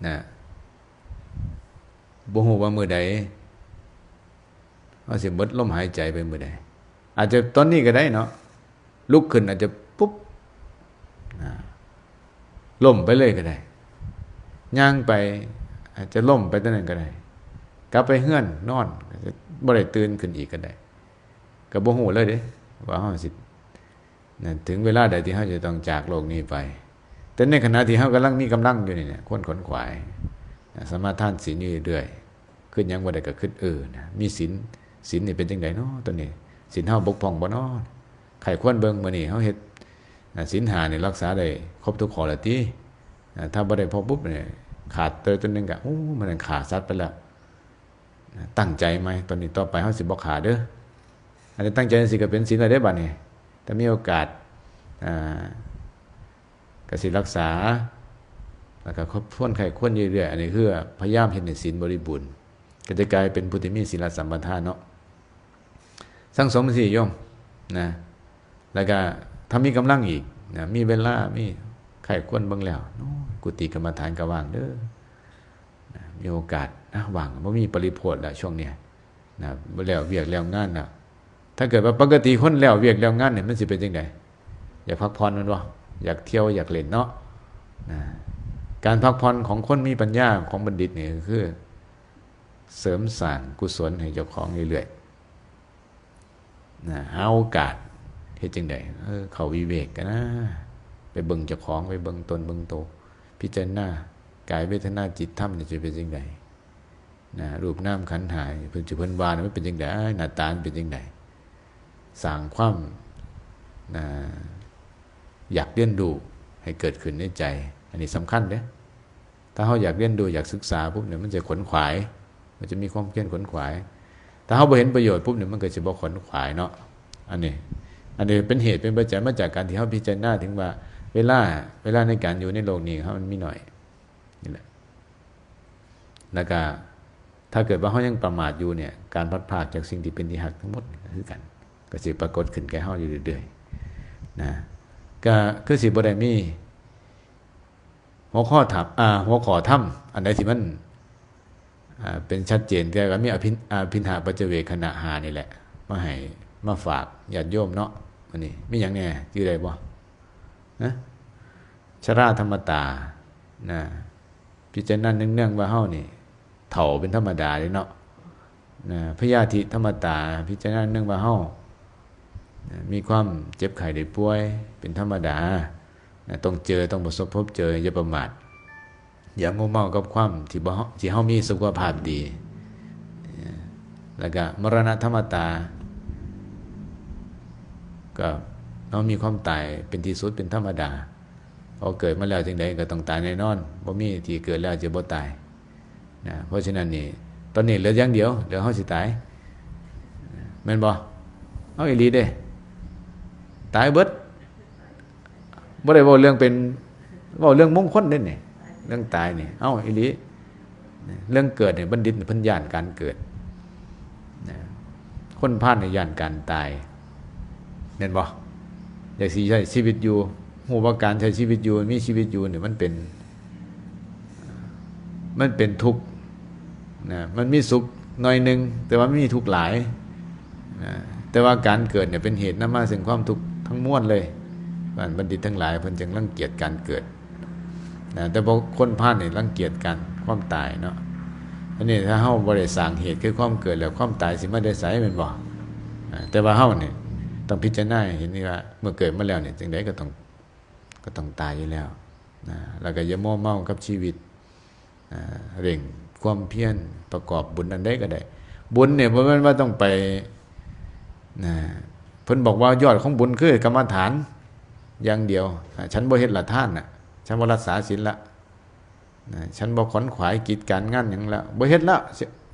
ນະ ບໍ່ຮູ້ວ່າມື້ໃດເຮົາຊິໝົດລົມຫາຍໃຈໄປ ມື້ໃດ ອາດຈະຕອນນີ້ກໍໄດ້ເນາະ ລຸກຂຶ້ນອາດຈະປຸບ ອາ ລົ້ມໄປເລີຍກໍໄດ້ ຍ່າງໄປ ອາດຈະລົ້ມໄປຕອນນັ້ນກໍໄດ້ ກັບໄປເຮືອນນອນ ອາດຈະບໍ່ໄດ້ຕື່ນຂຶ້ນອີກກໍໄດ້ ກໍບໍ່ຮູ້ເລີຍເດ້ວ່າເຮົາຊິ ນະ ເຖິງເວລາໃດທີ່ເຮົາຈະຕ້ອງຈາກໂລກນີ້ໄປ. ແຕ່ໃນຂະນະທີ່ເຮົາກຳລັງມີກຳລັງຢູ່ນີ້ນະ ຄວນຂົນຂວາຍນະ ສະມາທານສິນຢູ່ເລື້ອຍໆ ຄຶດຫຍັງບໍ່ໄດ້ກໍຄຶດ ເອີ ນະ ມີສິນ ສິນນີ້ເປັນຈັ່ງໃດເນາະ? ຕົວນີ້ສິນເຮົາບົກຜ່ອງບໍ່ເນາະ? ໃຄ່ຄວນເບິ່ງ ມື້ນີ້ເຮົາເຮັດ ນະ ສິນຫ້ານີ້ ຮັກສາໄດ້ຄົບທຸກຂໍ້ແລ້ວຕິ? ນະ ຖ້າບໍ່ໄດ້ຄົບປຸບນີ້ ຂາດຕົວໃດຕົວໜຶ່ງກໍ ໂອ້ ມັນຂາດສັດໄປແລ້ວ. ຕັ້ງໃຈໃໝ່ ຕອນນີ້ຕໍ່ໄປເຮົາຊິບໍ່ຂ້າເດີ ອັນນີ້ຕັ້ງໃຈຈັ່ງຊີ້ກໍເປັນສິນແລ້ວເດ້ບາດນີ້ ແຕ່ມີໂອກາດ ອ່າ ກໍຊິຮັກສາ ແລ້ວກໍຄວນໄຂ້ຄວນຢູ່ເລື້ອຍໆ ອັນນີ້ຄືພະຍາຍາມເຮັດໃຫ້ສິນບໍລິບູນ ກໍຈະກາຍເປັນຜູ້ທີ່ມີສິນລະສຳປະທານເນາະ ສັງສົມຈັ່ງຊີ້ໂຍມນະ. ແລ້ວກໍຖ້າມີກຳລັງອີກນະ ມີເວລາ ມີໃຄ່ຄວນເບິ່ງແລ້ວ ໂອ້ຍ ກຸຕິກຳມະຖານກໍວ່າງເດີ ນະ ມີໂອກາດນະ ວ່າງ ບໍ່ມີປະລິໂພດແລ້ວຊ່ວງນີ້ນະ ແລ້ວວຽກແລ້ວງານແລ້ວ. ຖ້າເກີດວ່າປົກກະຕິຄົນແລ້ວວຽກແລ້ວງານນີ້ ມັນຊິເປັນຈັ່ງໃດ? ຢາກພັກຜ່ອນແມ່ນບໍ່? ຢາກທ່ຽວ ຢາກຫຼິ້ນເນາະ ນະ. ການພັກຜ່ອນຂອງຄົນມີປັນຍາ ຂອງບັນດິດນີ້ກໍຄືເສີມສ້າງກຸສົນໃຫ້ເຈົ້າຂອງເລື້ອຍໆ ນະ ຫາໂອກາດເຮັດຈັ່ງໃດ? ເອີ ເຂົ້າວິເວກກັນນະ ໄປເບິ່ງເຈົ້າຂອງ ໄປເບິ່ງຕົນເບິ່ງໂຕ ພິຈາລະນາກາຍ ເວທະນາ ຈິດ ທຳ ນີ້ຈະເປັນຈັ່ງໃດນະ? ຮູບນາມຂັນຫ້າ ເພິ່ນ ທີ່ເພິ່ນວ່ານີ້ ມັນເປັນຈັ່ງໃດ? ໜ້າຕາມັນເປັນຈັ່ງໃດ? ສ້າງຄວາມ ນະ ຢາກຮຽນຮູ້ໃຫ້ເກີດຂຶ້ນໃນໃຈ ອັນນີ້ສຳຄັນເດ້. ຖ້າເຮົາຢາກຮຽນຮູ້ ຢາກສຶກສາປຸບນີ້ ມັນຈະຂົນຂວາຍ ມັນຈະມີຄວາມພຽນຂົນຂວາຍ. ຖ້າເຮົາບໍ່ເຫັນປະໂຫຍດປຸບນີ້ ມັນກໍຊິບໍ່ຂົນຂວາຍເນາະ. ອັນນີ້ ອັນນີ້ເປັນເຫດເປັນປັດໄຈມາຈາກການທີ່ເຮົາພິຈາລະນາເຖິງວ່າ ເວລາ ເວລາໃນການຢູ່ໃນໂລກນີ້ເຮົາມັນມີໜ້ອຍນີ້ແຫຼະ. ແລ້ວກໍຖ້າເກີດວ່າເຮົາຍັງປະໝາດຢູ່ນີ້ ການພັດພາກຈາກສິ່ງທີ່ເປັນທີ່ຮັກທັງໝົດນີ້ກໍຄືກັນ ກໍຊິປາກົດຂຶ້ນແກ່ເຮົາຢູ່ເລື້ອຍໆນະ. ກໍຄືຊິບໍ່ໄດ້ມີ ຫົວຂໍ້ທຳ ອ່າ ຫົວຂໍ້ທຳອັນໃດທີ່ມັນ ອ່າ ເປັນຊັດເຈນ ແຕ່ກໍມີອະພິນ ອະພິນຫະປັດຈະເວກຂະນະຫ້ານີ້ແຫຼະ ມາໃຫ້ ມາຝາກຍາດໂຍມເນາະ. ມື້ນີ້ມີຫຍັງແດ່ ຈື່ໄດ້ບໍ່? ຮະ? ຊະລາທຳມະຕານະ ພິຈາລະນາເນື່ອງໆວ່າເຮົານີ້ເຖົ້າເປັນທຳມະດາເດ້ເນາະ. ນະ ພະຍາທິທຳມະຕາ ພິຈາລະນາເນື່ອງວ່າເຮົາ ນະ ມີຄວາມເຈັບໄຂ້ໄດ້ປ່ວຍເປັນທຳມະດານະ ຕ້ອງເຈີ ຕ້ອງປະສົບພົບເຈີ ຢ່າປະໝາດ ຢ່າມົວເມົາກັບຄວາມທີ່ບໍ່ ທີ່ເຮົາມີສຸຂະພາບດີ ແລ້ວກະມະລະນະທຳມະຕາ ກໍເຮົາມີຄວາມຕາຍເປັນທີ່ສຸດ ເປັນທຳມະດາ. ເຮົາເກີດມາແລ້ວຈັ່ງໃດກໍຕ້ອງຕາຍແນ່ນອນ ບໍ່ມີທີ່ເກີດແລ້ວຈະບໍ່ຕາຍນະ. ເພາະສະນັ້ນນີ້ ຕອນນີ້ເຫຼືອຢ່າງດຽວ ເຫຼືອເຮົາຊິຕາຍ ແມ່ນບໍ່? ເອົາ ອີ່ຫຼີເດ້ ຕາຍເບິດ. ບໍ່ໄດ້ເວົ້າເລື່ອງເປັນ ເວົ້າເລື່ອງມົງຄົນເດ້ນີ້ ເລື່ອງຕາຍນີ້ ເອົາ ອີ່ຫຼີ. ເລື່ອງເກີດນີ້ ບັນດິດເພິ່ນຢ້ານການເກີດນະ ຄົນພານນີ້ຢ້ານການຕາຍ ແມ່ນບໍ່? ຢາກຊິໃຊ້ຊີວິດຢູ່ ຮູ້ວ່າການໃຊ້ຊີວິດຢູ່ ມີຊີວິດຢູ່ນີ້ມັນເປັນ ມັນເປັນທຸກນະ ມັນມີສຸກໜ້ອຍໜຶ່ງ ແຕ່ວ່າມັນມີທຸກຫຼາຍນະ. ແຕ່ວ່າການເກີດເນຍເປັນເຫດນຳມາເຊິ່ງຄວາມທຸກທັງມວນເລີຍ. ບັນ ບັນດິດທັງຫຼາຍເພິ່ນຈຶ່ງລັງກຽດການເກີດນະ ແຕ່ບໍ່ ຄົນພານນີ້ລັງກຽດການ ຄວາມຕາຍເນາະ. ອັນນີ້ຖ້າເຮົາບໍ່ໄດ້ສ້າງເຫດຄືຄວາມເກີດແລ້ວ ຄວາມຕາຍຊິມາແຕ່ໃສ ແມ່ນບໍ່? ອາ ແຕ່ວ່າເຮົານີ້ຕ້ອງພິຈາລະນາໃຫ້ເຫັນວ່າ ເມື່ອເກີດມາແລ້ວນີ້ ຈັ່ງໃດກໍຕ້ອງ ກໍຕ້ອງຕາຍຢູ່ແລ້ວນະ. ແລ້ວກໍຢ່າມົວເມົາກັບຊີວິດ ອ່າ ເລັ່ງຄວາມພຽນ ປະກອບບຸນອັນໃດກໍໄດ້. ບຸນນີ້ບໍ່ແມ່ນວ່າຕ້ອງໄປນະ ເພິ່ນບອກວ່າຍອດຂອງບຸນຄືກຳມະຖານຢ່າງດຽວ. ອ່າ ສັນບໍ່ເຮັດລະທານນະ ສັນບໍ່ຮັກສາສິນລະນະ ສັນບໍ່ຂວນຂວາຍກິດການງານຫຍັງລະ ບໍ່ເຮັດລະ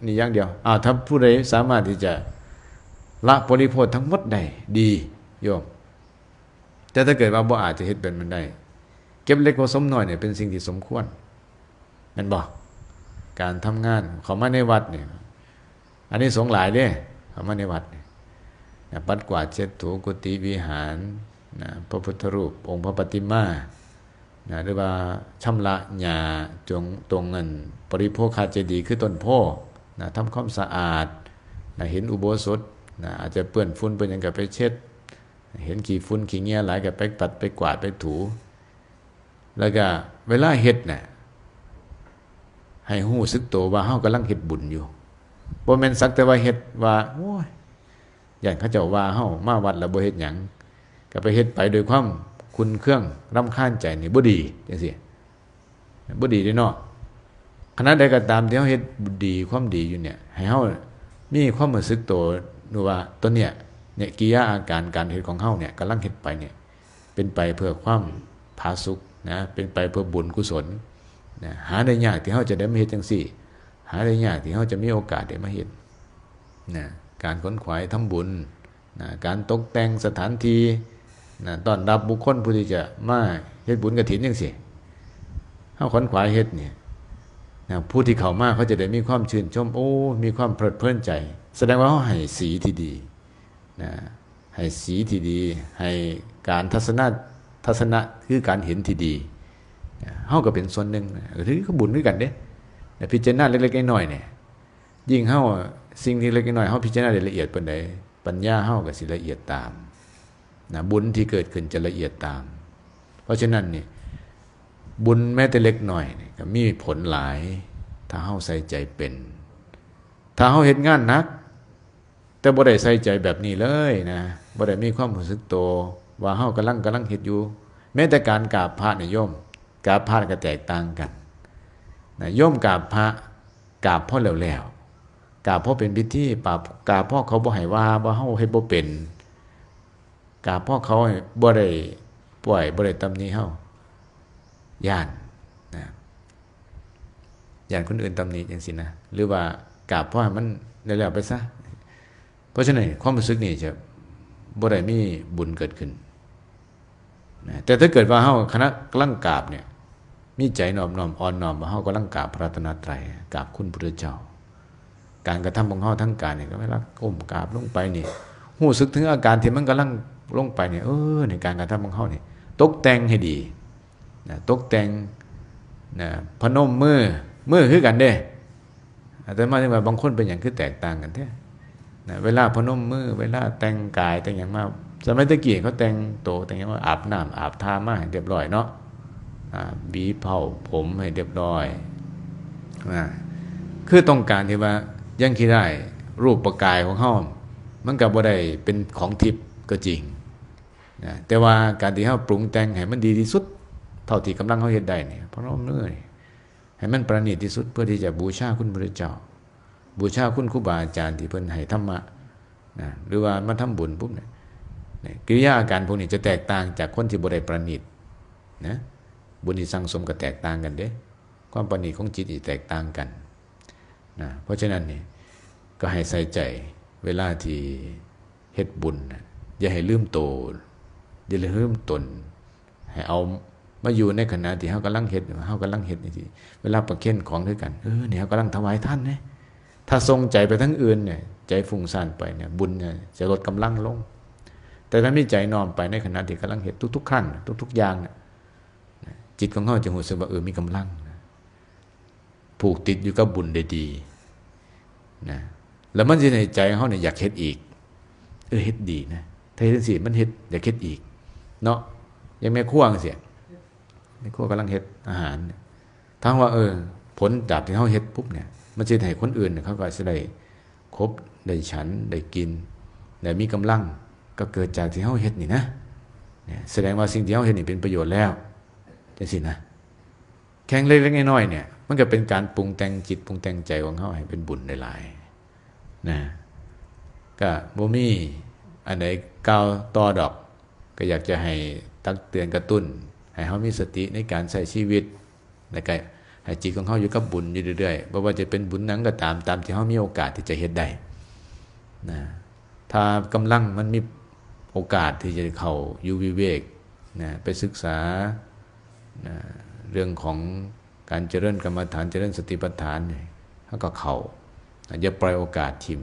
ນີ້ຢ່າງດຽວ. ອ້າວ ຖ້າຜູ້ໃດສາມາດທີ່ຈະລະບໍລິໂພດທັງໝົດໄດ້ ດີໂຍມ. ແຕ່ຖ້າເກີດວ່າບໍ່ອາດຈະເຮັດແບບນັ້ນໄດ້ ເກັບເລັກຜົມນ້ອຍນີ້ເປັນສິ່ງທີ່ສົມຄວນ ແມ່ນບໍ່? ການທຳງານເຂົ້າມາໃນວັດນີ້ ອານິສົງຫຼາຍເດ້ ເຂົ້າມາໃນວັດນີ້ນະ ປັດກວາດເຊັດຖູກຸຕິວິຫານນະ ພະພຸດທະຮູບ ອົງພະປະຕິມານະ ຫຼືວ່າຊຳລະຫຍ້າຕົງ ຕົງອັນ ປະລິໂພຄະເຈດີ ຄືຕົ້ນໂພນະ ທຳຄວາມສະອາດນະ ເຫັນອຸໂບສົດນະ ອາດຈະເປື້ອນຝຸ່ນເປື້ອນຫຍັງກໍໄປເຊັດ ເຫັນຂີ້ຝຸ່ນຂີ້ເຫຍື້ອຫຼາຍກໍໄປປັດໄປກວາດໄປຖູ. ແລ້ວກໍເວລາເຮັດນະ ໃຫ້ຮູ້ສຶກໂຕວ່າເຮົາກຳລັງເຮັດບຸນຢູ່ ບໍ່ແມ່ນສັກແຕ່ວ່າເຮັດ ວ່າ ໂອ້ຍ ຢ້ານເຂົາເຈົ້າວ່າເຮົາ ມາວັດແລ້ວບໍ່ເຮັດຫຍັງ ກໍໄປເຮັດໄປໂດຍຄວາມຂຸນເຄືອງ ລຳຄານໃຈ ນີ້ບໍ່ດີ ຈັ່ງຊີ້ ບໍ່ດີເດ້ເນາະ. ຂະນະໃດກໍຕາມທີ່ເຮົາເຮັດດີ ຄວາມດີຢູ່ເນຍ ໃຫ້ເຮົາມີຄວາມຮູ້ສຶກໂຕ ຫຼືວ່າຕົວເນຍ ເນຍ ກິລິຍາອາການການເຮັດຂອງເຮົາເນຍ ກຳລັງເຮັດໄປເນຍ ເປັນໄປເພື່ອຄວາມຜາສຸກນະ ເປັນໄປເພື່ອບຸນກຸສົນນະ. ຫາໄດ້ຍາກທີ່ເຮົາຈະໄດ້ມາເຮັດຈັ່ງຊີ້ ຫາໄດ້ຍາກທີ່ເຮົາຈະມີໂອກາດໄດ້ມາເຮັດນະ ການຂົນຂວາຍທຳບຸນ ນະ ການຕົກແຕ່ງສະຖານທີ່ນະ ຕ້ອນຮັບບຸກຄົນຜູ້ທີ່ຈະມາເຮັດບຸນກະຖິນຈັ່ງຊີ້ ເຮົາຂວນຂວາຍເຮັດນີ້ນະ ຜູ້ທີ່ເຂົ້າມາເຂົາຈະໄດ້ມີຄວາມຊື່ນຊົມ ໂອ້ ມີຄວາມເພີດເພີນໃຈ ສະແດງວ່າເຮົາໃຫ້ສີທີ່ດີນະ ໃຫ້ສີທີ່ດີ ໃຫ້ການທັດສະນະ ທັດສະນະຄືການເຫັນທີ່ດີນະ ເຮົາກໍເປັນສ່ວນໜຶ່ງນະ ກໍຖືວ່າບຸນຄືກັນເດ້ນະ ພິຈາລະນາເລັກໆນ້ອຍໆນີ້ ຍິ່ງເຮົາ ສິ່ງທີ່ເລັກນ້ອຍເຮົາພິຈາລະນາໄດ້ລະອຽດປານໃດ ປັນຍາເຮົາກໍຊິລະອຽດຕາມນະ ບຸນທີ່ເກີດຂຶ້ນຈະລະອຽດຕາມ. ເພາະສະນັ້ນນີ້ ບຸນແມ້ແຕ່ເລັກນ້ອຍນີ້ກໍມີຜົນຫຼາຍ ຖ້າເຮົາໃສ່ໃຈເປັນ. ຖ້າເຮົາເຮັດງານໜັກ ແຕ່ບໍ່ໄດ້ໃສ່ໃຈແບບນີ້ເລີຍນະ ບໍ່ໄດ້ມີຄວາມຮູ້ສຶກໂຕວ່າເຮົາກຳລັງ ກຳລັງເຮັດຢູ່ ແມ້ແຕ່ການກາບພະນີ້ໂຍມ ກາບພະກໍແຕກຕ່າງກັນນະ ໂຍມກາບພະ ກາບພໍແລ້ວໆ ກາບພໍເປັນພິທີ ກາບພໍເຂົາບໍ່ໃຫ້ວ່າ ວ່າເຮົາເຮັດບໍ່ເປັນ ກາບພໍເຂົາບໍ່ໄດ້ປ້ອຍ ບໍ່ໄດ້ຕຳໜິເຮົາ ຢ້ານນະ ຢ້ານຄົນອື່ນຕຳໜິຈັ່ງຊີ້ນະ ຫຼືວ່າກາບພໍໃຫ້ມັນແລ້ວໆໄປຊະ. ເພາະສະນັ້ນຄວາມຮູ້ສຶກນີ້ຈະບໍ່ໄດ້ມີບຸນເກີດຂຶ້ນນະ. ແຕ່ຖ້າເກີດວ່າເຮົາ ຂະນະກຳລັງກາບເນີ້ຍ ມີໃຈນອບນ້ອມອ່ອນນ້ອມວ່າເຮົາກຳລັງກາບພະລັດຕະນະໄຕ ກາບຄຸນພຸດທະເຈົ້າ ການກະທຳຂອງເຮົາທາງກາຍນີ້ ກໍເວລາກົ້ມກາບລົງໄປນີ້ ຮູ້ສຶກເຖິງອາການທີ່ມັນກຳລັງລົງໄປນີ້ ເອີ ໃນການກະທຳຂອງເຮົານີ້ ຕົກແຕ່ງໃຫ້ດີນະ ຕົກແຕ່ງນະ ພະນົມມື ມືຄືກັນເດ້. ອາດຕະມາເຖິງວ່າບາງຄົນເປັນຫຍັງຄືແຕກຕ່າງກັນແທ້ນະ ເວລາພະນົມມື ເວລາແຕ່ງກາຍແຕ່ງຫຍັງມາ ສະໄໝແຕ່ກີ້ເຂົາແຕ່ງໂຕແຕ່ງຫຍັງມາ ອາບນ້ຳອາບທ່າມາໃຫ້ຮຽບຮ້ອຍເນາະ ອາ ຫວີເຜົ່າຜົມໃຫ້ຮຽບຮ້ອຍນະ ຄືຕ້ອງການທີ່ວ່າຍັງຊິໄດ້ ຮູບປະກາຍຂອງເຮົາ ມັນກໍບໍ່ໄດ້ເປັນຂອງທິບ ກໍຈິງນະ, ແຕ່ວ່າການທີ່ເຮົາປຸງແຕ່ງໃຫ້ມັນດີທີ່ສຸດເທົ່າທີ່ກຳລັງເຮົາເຮັດໄດ້ນີ້ ພະນົມມືໃຫ້ມັນປະນີດທີ່ສຸດ ເພື່ອທີ່ຈະບູຊາຄຸນພະພຸດທະເຈົ້າ, ບູຊາຄຸນຄູບາອາຈານທີ່ເພິ່ນໃຫ້ທຳມະນະ ຫຼືວ່າມາທຳບຸນປຸບນີ້ ກິລິຍາອາການພວກນີ້ຈະແຕກຕ່າງຈາກຄົນທີ່ບໍ່ໄດ້ປະນີດນະ. ບຸນທີ່ສັ່ງສົມກໍແຕກຕ່າງກັນເດ້, ຄວາມປະນີດຂອງຈິດນີ້ແຕກຕ່າງກັນນະ. ເພາະສະນັ້ນນີ້ ກໍໃຫ້ໃສ່ໃຈເວລາທີ່ເຮັດບຸນນະ, ຢ່າໃຫ້ລືມໂຕ, ຢ່າລືມຕົນ, ໃຫ້ເອົາມາຢູ່ໃນຂະນະທີ່ເຮົາກຳລັງເຮັດ, ເຮົາກຳລັງເຮັດຈັ່ງຊີ້. ເວລາປະເຄົນຂອງຄືກັນ, ເອີ ນີ້ເຮົາກຳລັງຖວາຍທານເດ້. ຖ້າສົ່ງໃຈໄປທາງອື່ນນີ້ ໃຈຟຸ້ງສ້ານໄປນີ້ ບຸນນີ້ຈະລົດກຳລັງລົງ. ແຕ່ຖ້າມີໃຈນ້ອມໄປໃນຂະນະທີ່ກຳລັງເຮັດທຸກໆຄັ້ງ, ທຸກໆຢ່າງນີ້ ຈິດຂອງເຮົາຈະຮູ້ສຶກວ່າ ເອີ ມີກຳລັງນະ, ຜູກຕິດຢູ່ກັບບຸນໄດ້ດີນະ, ແລ້ວມັນຊິເຮັດໃຫ້ໃຈເຮົານີ້ຢາກເຮັດອີກ. ເອີ ເຮັດດີນະ, ຖ້າເຮັດຈັ່ງຊີ້ມັນເຮັດ ຢາກເຮັດອີກເນາະ. ຢ່າງແມ່ຄົວຈັ່ງຊີ້, ແມ່ຄົວກຳລັງເຮັດອາຫານ, ຖ້າວ່າ ເອີ ຜົນຈາກທີ່ເຮົາເຮັດປຸບນີ້ ມັນຊິເຮັດໃຫ້ຄົນອື່ນເຂົາກໍຊິໄດ້ ຄົບ ໄດ້ສັນ ໄດ້ກິນ ໄດ້ມີກຳລັງ ກໍເກີດຈາກທີ່ເຮົາເຮັດນີ້ນະ. ສະແດງວ່າສິ່ງທີ່ເຮົາເຮັດນີ້ເປັນປະໂຫຍດແລ້ວ ຈັ່ງຊີ້ນະ. ແຄ່ເລັກໆນ້ອຍໆນີ້ ມັນກໍເປັນການປຸງແຕ່ງຈິດ ປຸງແຕ່ງໃຈຂອງເຮົາໃຫ້ເປັນບຸນຫຼາຍໆນະ. ກໍບໍ່ມີອັນໃດກ່າວຕໍ່ດອກ, ກໍຢາກຈະໃຫ້ຕັກເຕືອນກະຕຸ້ນ ໃຫ້ເຮົາມີສະຕິໃນການໃຊ້ຊີວິດ. ແລ້ວກໍໃຫ້ຈິດຂອງເຮົາຢູ່ກັບບຸນຢູ່ເລື້ອຍໆ, ບໍ່ວ່າຈະເປັນບຸນຫຍັງກໍຕາມ, ຕາມທີ່ເຮົາມີໂອກາດທີ່ຈະເຮັດໄດ້ນະ. ຖ້າກຳລັງມັນມີໂອກາດທີ່ຈະໄດ້ເຂົ້າຢູ່ວິເວກນະ, ໄປສຶກສານະ ເລື່ອງຂອງການຈະເລີນກຳມະຖານ, ຈະເລີນສະຕິປັດຖານນີ້, ເຮົາກໍເຂົ້າ, ຢ່າປ່ອຍໂອກາດຖິ້ມ.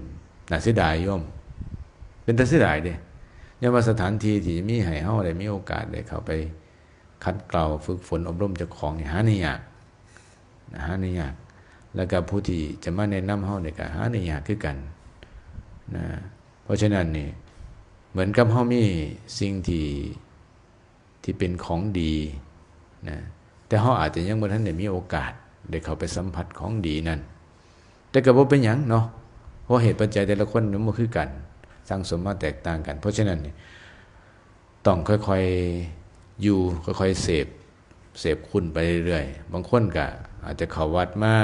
ໜ້າເສຍດາຍໂຍມ, ເປັນຕາເສຍດາຍເດ້. ຍ້ອນວ່າສະຖານທີ່ທີ່ຈະມີໃຫ້ເຮົາໄດ້ມີໂອກາດໄດ້ເຂົ້າໄປ ຂັດເກົາຝຶກຝົນອົບຮົມເຈົ້າຂອງນີ້ຫາໄດ້ຍາກນະ, ຫາໄດ້ຍາກ. ແລ້ວກໍຜູ້ທີ່ຈະມາແນະນຳເຮົານີ້ກໍຫາໄດ້ຍາກຄືກັນນະ. ເພາະສະນັ້ນນີ້ ເໝືອນກັບເຮົາມີສິ່ງທີ່ ທີ່ເປັນຂອງດີນະ, ແຕ່ເຮົາອາດຈະຍັງບໍ່ທັນໄດ້ມີໂອກາດໄດ້ເຂົ້າໄປສຳຜັດຂອງດີນັ້ນ. ແຕ່ກໍບໍ່ເປັນຫຍັງເນາະ, ເພາະເຫດປັດໄຈແຕ່ລະຄົນມັນບໍ່ຄືກັນ, ສັ່ງສົມມາແຕກຕ່າງກັນ. ເພາະສະນັ້ນນີ້ ຕ້ອງຄ່ອຍໆຢູ່, ຄ່ອຍໆເສບ, ເສບຄຸນໄປເລື້ອຍໆ. ບາງຄົນກໍອາດຈະເຂົ້າວັດມາ,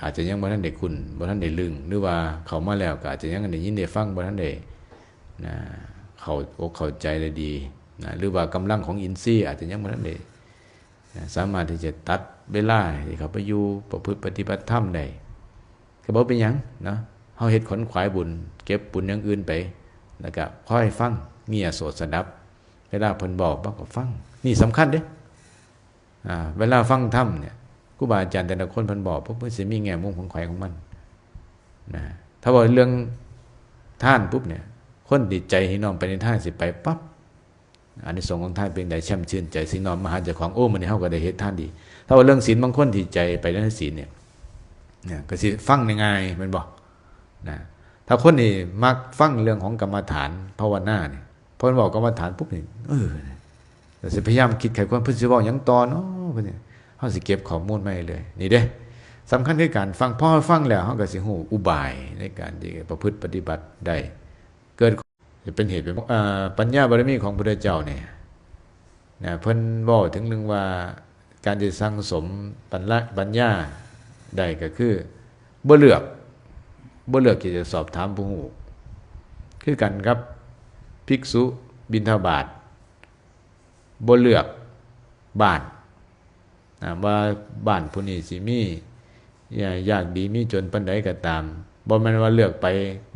ອາດຈະຍັງບໍ່ທັນໄດ້ຄຸ້ນ, ບໍ່ທັນໄດ້ລຶ້ງ, ຫຼືວ່າເຂົ້າມາແລ້ວກໍອາດຈະຍັງໄດ້ຍິນໄດ້ຟັງ, ບໍ່ທັນໄດ້ນະ ເຂົ້າອົກເຂົ້າໃຈໄດ້ດີນະ, ຫຼືວ່າກຳລັງຂອງອິນຊີອາດຈະຍັງບໍ່ທັນໄດ້ນະ ສາມາດທີ່ຈະຕັດເວລາທີ່ເຂົ້າໄປຢູ່ປະພຶດປະຕິບັດທຳໄດ້. ກໍບໍ່ເປັນຫຍັງເນາະ, ເຮົາເຮັດຂວນຂວາຍບຸນ, ເກັບບຸນຢ່າງອື່ນໄປ, ແລ້ວກໍຄອຍຟັງເງ່ຍໂສດສະດັບ. ເວລາເພິ່ນເວົ້າ ເຮົາກໍຟັງ, ນີ້ສຳຄັນເດ້. ອາ ເວລາຟັງທຳນີ້ ຄູບາອາຈານແຕ່ລະຄົນເພິ່ນເວົ້າ ເພິ່ນຊິມີແງ່ມຸມຂອງໃຜຂອງມັນນະ. ຖ້າເວົ້າເລື່ອງທານປຸບນີ້ ຄົນທີ່ໃຈທີ່ນ້ອມໄປໃນທານຊິໄປປັບ. ອານິສົງຂອງທານເປັນໃດ? ແຊ່ມຊື່ນໃຈ, ຊິນ້ອມມາຫາເຈົ້າຂອງ, ໂອ້ ມື້ນີ້ເຮົາກໍໄດ້ເຮັດທານດີ. ຖ້າວ່າເລື່ອງສິນ, ບາງຄົນທີ່ໃຈໄປໃນສິນນີ້ນະ ກໍຊິຟັງງ່າຍໆ ແມ່ນບໍ່ນະ? ຖ້າຄົນທີ່ມັກຟັງເລື່ອງຂອງກຳມະຖານພາວະນານີ້ ເພິ່ນເວົ້າກຳມະຖານປຸບນີ້ ເອີ ກໍຊິພະຍາຍາມຄິດໄຂຄວນ ເພິ່ນຊິເວົ້າຫຍັງຕໍ່ເນາະ ເພິ່ນນີ້ ເຮົາຊິເກັບຂໍ້ມູນມາເລື້ອຍໆ ນີ້ເດ້. ສຳຄັນຄືການຟັງ, ພໍເຮົາຟັງແລ້ວ ເຮົາກໍຊິຮູ້ອຸບາຍໃນການທີ່ປະພຶດປະຕິບັດໄດ້. ເກີດ ຈະເປັນເຫດເປັນ ເອີ ປັນຍາບາລະມີຂອງພະພຸດທະເຈົ້ານີ້ນະ ເພິ່ນເວົ້າເຖິງເລື່ອງວ່າ ການທີ່ສັ່ງສົມປັນລະ ປັນຍາໄດ້ກໍຄື ບໍ່ເລືອກ ບໍ່ເລືອກທີ່ຈະສອບຖາມຜູ້ຮູ້. ຄືກັນກັບພິກສຸບິນທະບາດ ບໍ່ເລືອກບ້ານ ນະ ວ່າບ້ານຜູ້ນີ້ຊິມີ ຍາ ຍາກດີມີຈົນປານໃດກໍຕາມ, ບໍ່ແມ່ນວ່າເລືອກໄປ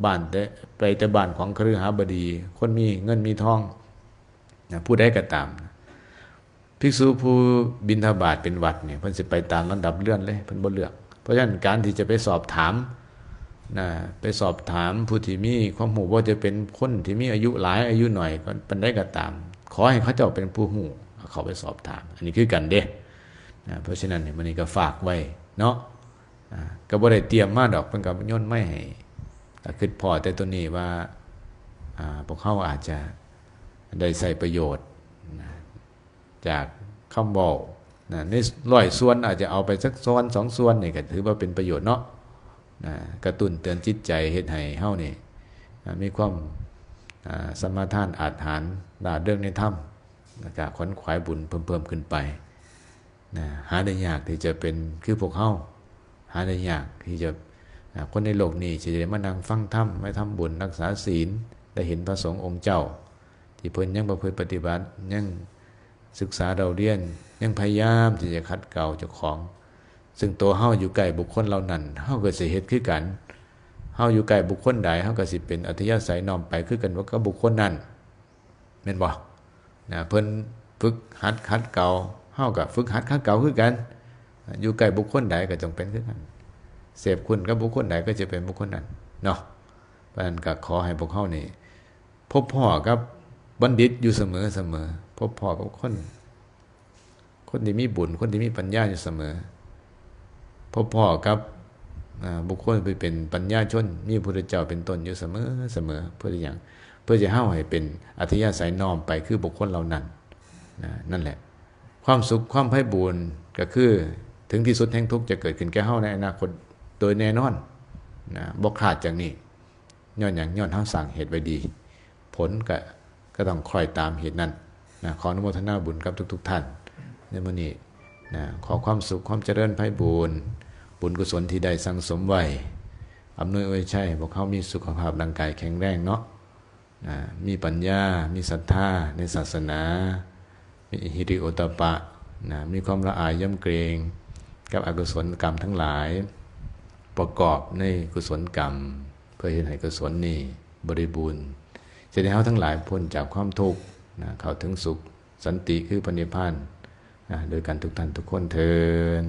ບ້ານແຕ່ ໄປແຕ່ບ້ານຂອງຄະລືຫາບໍດີ ຄົນມີເງິນມີທອງນະ ຜູ້ໃດກໍຕາມ. ພິກສຸຜູ້ບິນທະບາດເປັນຫວັດນີ້ ເພິ່ນຊິໄປຕາມລຳດັບເຮືອນເລີຍ, ເພິ່ນບໍ່ເລືອກ. ເພາະສະນັ້ນ ການທີ່ຈະໄປສອບຖາມນະ ໄປສອບຖາມຜູ້ທີ່ມີຄວາມຮູ້, ບໍ່ວ່າຈະເປັນຄົນທີ່ມີອາຍຸຫຼາຍ ອາຍຸໜ້ອຍ ປານໃດກໍຕາມ, ຂໍໃຫ້ເຂົາເຈົ້າເປັນຜູ້ຮູ້ ເຂົ້າໄປສອບຖາມ. ອັນນີ້ຄືກັນເດ້ນະ. ເພາະສະນັ້ນ ມື້ນີ້ກໍຝາກໄວ້ເນາະ. ອ່າ ກໍບໍ່ໄດ້ຕຽມມາດອກ, ເພິ່ນກໍໂຍນໄມໃຫ້. ກໍຄິດພໍ້ແຕ່ຕົວນີ້ວ່າ ອ່າ ພວກເຮົາອາດຈະໄດ້ໃຊ້ປະໂຫຍດນະ ຈາກຄຳເວົ້ານະ ໃນຮ້ອຍສ່ວນ ອາດຈະເອົາໄປສັກສ່ວນສອງສ່ວນນີ້ ກໍຖືວ່າເປັນປະໂຫຍດເນາະນະ, ກະຕຸ້ນເຕືອນຈິດໃຈ ເຮັດໃຫ້ເຮົານີ້ ນະ ມີຄວາມ ອາ ສະມາທານອາດຫານ ຫຼ້າເລິງໃນທຳ ແລ້ວກໍຂວນຂວາຍບຸນເພີ່ມໆຂຶ້ນໄປນະ. ຫາໄດ້ຍາກທີ່ຈະເປັນຄືພວກເຮົາ, ຫາໄດ້ຍາກທີ່ຈະ ອາ ຄົນໃນໂລກນີ້ທີ່ຈະໄດ້ມານັ່ງຟັງທຳ, ມາທຳບຸນ, ຮັກສາສິນ, ໄດ້ເຫັນພະສົງອົງເຈົ້າ ທີ່ເພິ່ນຍັງປະພຶດປະຕິບັດ, ຍັງສຶກສາເລົ່າຮຽນ, ຍັງພະຍາຍາມທີ່ຈະຂັດເກົາເຈົ້າຂອງ. ຊຶ່ງຕົວເຮົາຢູ່ໃກ້ບຸກຄົນເຫຼົ່ານັ້ນ, ເຮົາກໍຊິເຮັດຄືກັນ. ເຮົາຢູ່ໃກ້ບຸກຄົນໃດ, ເຮົາກໍຊິເປັນອັດທະຍາໄສນ້ອມໄປຄືກັນກັບບຸກຄົນນັ້ນ, ແມ່ນບໍ່? ນະ, ເພິ່ນຝຶກຫັດຂັດເກົາ, ເຮົາກໍຝຶກຫັດຂັດເກົາຄືກັນ. ຢູ່ໃກ້ບຸກຄົນໃດກໍຕ້ອງເປັນຄືກັນ. ເສບຄຸນກັບບຸກຄົນໃດກໍຈະເປັນບຸກຄົນນັ້ນເນາະ. ເພາະນັ້ນກໍຂໍໃຫ້ພວກເຮົານີ້ ພົບພໍ້ກັບບັນດິດຢູ່ສະເໝີ, ພົບພໍ້ກັບຄົນ ຄົນທີ່ມີບຸນ, ຄົນທີ່ມີປັນຍາຢູ່ສະເໝີ, ພົບພໍ້ກັບ ອາ ບຸກຄົນທີ່ເປັນປັນຍາຊົນ, ມີພະພຸດທະເຈົ້າເປັນຕົ້ນຢູ່ສະເໝີ, ສະເໝີ. ເພື່ອຫຍັງ? ເພື່ອຈະເຮົາໃຫ້ເປັນອັດທະຍາໄສນ້ອມໄປຄືບຸກຄົນເຫຼົ່ານັ້ນນະ. ນັ້ນແຫຼະ ຄວາມສຸກ, ຄວາມໄພບູນ ກໍຄືເຖິງທີ່ສຸດແຫ່ງທຸກຈະເກີດຂຶ້ນແກ່ເຮົາໃນອະນາຄົດໂດຍແນ່ນອນນະ, ບໍ່ຂາດຈາກນີ້. ຍ້ອນຫຍັງ? ຍ້ອນເຮົາສ້າງເຫດໄວ້ດີ, ຜົນກໍ ກໍຕ້ອງຄ້ອຍຕາມເຫດນັ້ນນະ. ຂໍອະນຸໂມທະນາບຸນກັບທຸກໆທ່ານໃນມື້ນີ້ນະ. ຂໍຄວາມສຸກ, ຄວາມຈະເລີນໄພບູນ, ບຸນກຸສົນທີ່ໄດ້ສັ່ງສົມໄວ້ ອຳນວຍອວຍໄຊໃຫ້ພວກເຮົາມີສຸຂະພາບຮ່າງກາຍແຂງແຮງເນາະ, ນະ, ມີປັນຍາ, ມີສັດທາໃນສາສະໜາ, ມີຫິລິໂອດຕະປະນະ, ມີຄວາມລະອາຍຢຳເກງກັບອະກຸສົນກຳທັງຫຼາຍ, ປະກອບໃນກຸສົນກຳ ເພື່ອເຮັດໃຫ້ກຸສົນນີ້ບໍລິບູນ, ຈະໄດ້ເຮົາທັງຫຼາຍພົ້ນຈາກຄວາມທຸກນະ, ເຂົ້າເຖິງສຸກສັນຕິຄືພະນິບພານນະ, ໂດຍກັນທຸກທ່ານທຸກຄົນເທີ້ນ.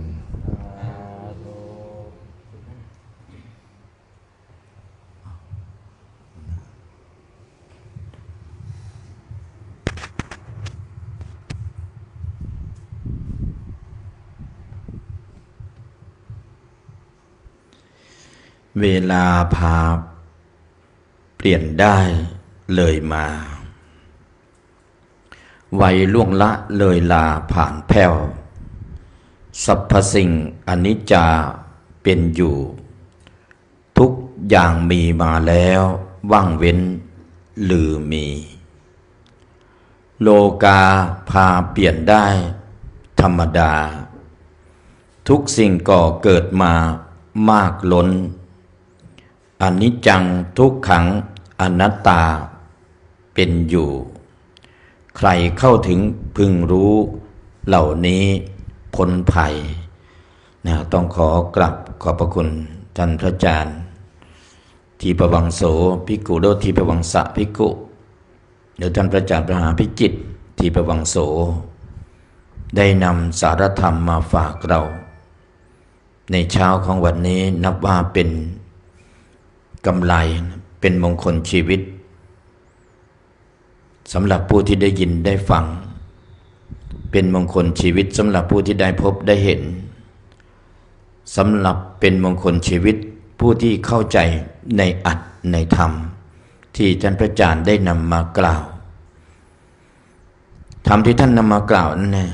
ເວລາພາປ່ຽນໄດ້ເລີຍມາ, ໄວລ່ວງລະເລີຍລາຜ່ານແຜ່ວ, ສັບພະສິ່ງອະນິດຈາເປັນຢູ່, ທຸກຢ່າງມີມາແລ້ວ, ວ່າງເວັ້ນຫຼືມີ. ໂລກາພາປ່ຽນໄດ້ທຳມະດາ, ທຸກສິ່ງກໍເກີດມາມາກລົ້ນ, ອະນິດຈັງທຸກຂັງອະນັດຕາເປັນຢູ່. ໃຄເຂົ້າເຖິງເພິ່ງຮູ້ເຫຼົ່ານີ້ພົ້ນໄພນະ. ຕ້ອງຂໍກາບຂອບພະຄຸນທ່ານພະອາຈານ ທີປະວັງໂສ ພິກຂຸ ຫຼື ທີປະວັງສະ ພິກຂຸ ຫຼື ທ່ານພະອາຈານ ພະມະຫາພິຈິດ ທີປະວັງໂສ ໄດ້ນຳສາລະທຳມາຝາກເຮົາໃນເຊົ້າຂອງວັນນີ້. ນັບວ່າເປັນກຳໄລ, ເປັນມົງຄົນຊີວິດ ສຳລັບຜູ້ທີ່ໄດ້ຍິນໄດ້ຟັງ, ເປັນມົງຄົນຊີວິດສຳລັບຜູ້ທີ່ໄດ້ພົບໄດ້ເຫັນ, ສຳລັບເປັນມົງຄົນຊີວິດຜູ້ທີ່ເຂົ້າໃຈໃນອັດໃນທຳທີ່ທ່ານພະອາຈານໄດ້ນຳມາກ່າວ. ທຳທີ່ທ່ານນຳມາກ່າວນັ້ນນະ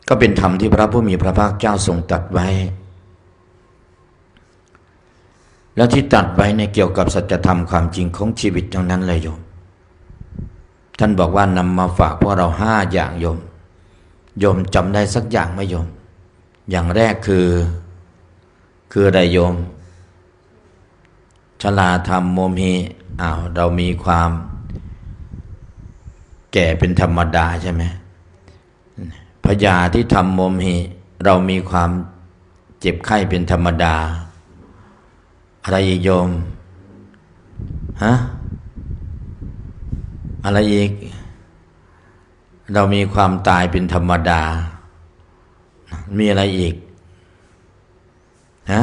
ກໍເປັນທຳທີ່ພະຜູ້ມີພະພາກເຈົ້າຊົງຕັດໄວ້. ແລ້ວທີ່ຕັດໄວ້ໃນກ່ຽວກັບສັດຈະທຳຄວາມຈິງຂອງຊີວິດທັງນັ້ນເລີຍໂຍມ. ທ່ານບອກວ່ານຳມາຝາກພວກເຮົາຫ້າຢ່າງໂຍມ. ໂຍມຈຳໄດ້ສັກຢ່າງໄໝໂຍມ? ຢ່າງແລກຄື ຄືໃດໂຍມ? ຊະລາທຳໂມມຫິ. ອ້າວ ເຮົາມີຄວາມແກ່ເປັນທຳມະດາໃຊ່ໄໝ? ພະຍາທິທຳໂມມຫິ, ເຮົາມີຄວາມເຈັບໄຂ້ເປັນທຳມະດາ. ອະໄລອີກໂຍມ? ຮະ? ອະໄລອີກ? ເຮົາມີຄວາມຕາຍເປັນທຳມະດາ. ມີອະໄລອີກ? ຮະ?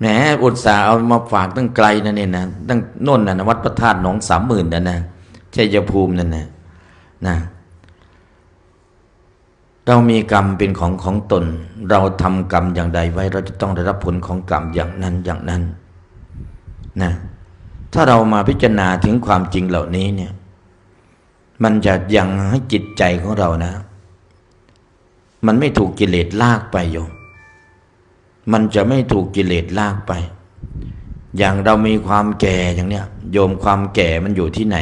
ແໝ ອຸດສາເອົາມາຝາກຕັ້ງໄກນັ້ນນີ້ນະ, ຕັ້ງໂນ່ນນະ, ວັດພະທາດໜອງສາມໝື່ນນັ້ນນະ, ໄຊຍະພູມນັ້ນນະ, ນະ. ເຮົາມີກຳເປັນຂອງຂອງຕົນ, ເຮົາທຳກຳຢ່າງໃດໄວ້, ເຮົາຈະຕ້ອງໄດ້ຮັບຜົນຂອງກຳຢ່າງນັ້ນ, ຢ່າງນັ້ນ, ນະ. ຖ້າເຮົາມາພິຈາລະນາເຖິງຄວາມຈິງເຫຼົ່ານີ້ເນຍ, ມັນຈະຍັງໃຫ້ຈິດໃຈຂອງເຮົານະ ມັນໄມ່ຖືກກິເລດລາກໄປໂຍມ, ມັນຈະໄມ່ຖືກກິເລດລາກໄປ. อย่างเรามีความแก่อย่างเนี้ย โยม ความแก่มันอยู่ที่ไหน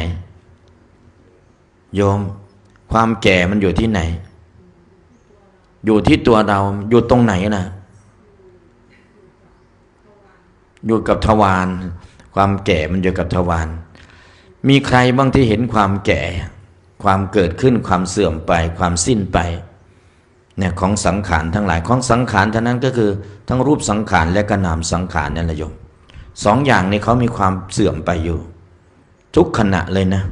โยม ความแก่มันอยู่ที่ไหน อยู่ที่ตัวเรา อยู่ตรงไหนนะ อยู่กับทวาร ความแก่มันอยู่กับทวาร มีใครบ้างที่เห็นความแก่ ความเกิดขึ้น ความเสื่อมไป ความสิ้นไป เนี่ย ของสังขารทั้งหลาย ของสังขารเท่านั้นก็คือทั้งรูปสังขารและก็นามสังขารนั่นแหละโยม สองอย่างนี้เขามีความเสื่อมไปอยู่ ทุกขณะเลยนะ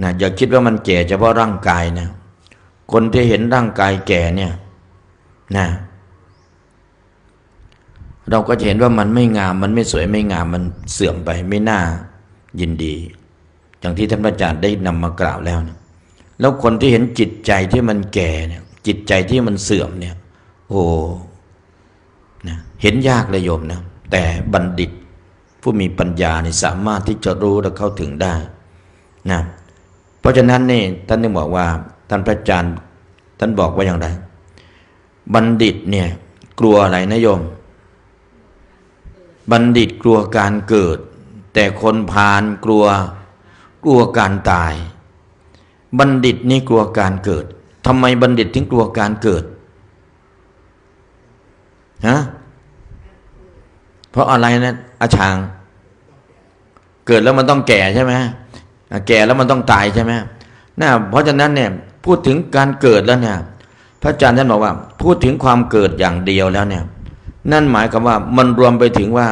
นะ อย่าคิดว่ามันแก่เฉพาะร่างกายนะ คนที่เห็นร่างกายแก่เนี่ย นะ เราก็จะเห็นว่ามันไม่งาม มันไม่สวยไม่งาม มันเสื่อมไป ไม่น่ายินดี อย่างที่ท่านพระอาจารย์ได้นำมากล่าวแล้วนะ แล้วคนที่เห็นจิตใจที่มันแก่เนี่ย จิตใจที่มันเสื่อมเนี่ย โอ้ นะ เห็นยากเลยโยมนะ แต่บัณฑิตผู้มีปัญญานี่สามารถที่จะรู้และเข้าถึงได้นะ เพราะฉะนั้นนี่ท่านจึงบอกว่า ท่านพระอาจารย์ท่านบอกว่าอย่างไร บัณฑิตเนี่ยกลัวอะไรนะโยม บัณฑิตกลัวการเกิด แต่คนพาลกลัว กลัวการตาย บัณฑิตนี่กลัวการเกิด ทำไมบัณฑิตถึงกลัวการเกิด ฮะ เพราะอะไรนะอาจารย์ เกิดแล้วมันต้องแก่ใช่ไหม อ่ะ แก่แล้วมันต้องตายใช่ไหม นะ เพราะฉะนั้นเนี่ย พูดถึงการเกิดแล้วเนี่ย พระอาจารย์ท่านบอกว่า พูดถึงความเกิดอย่างเดียวแล้วเนี่ย นั่นหมายความว่ามันรวมไปถึงว่า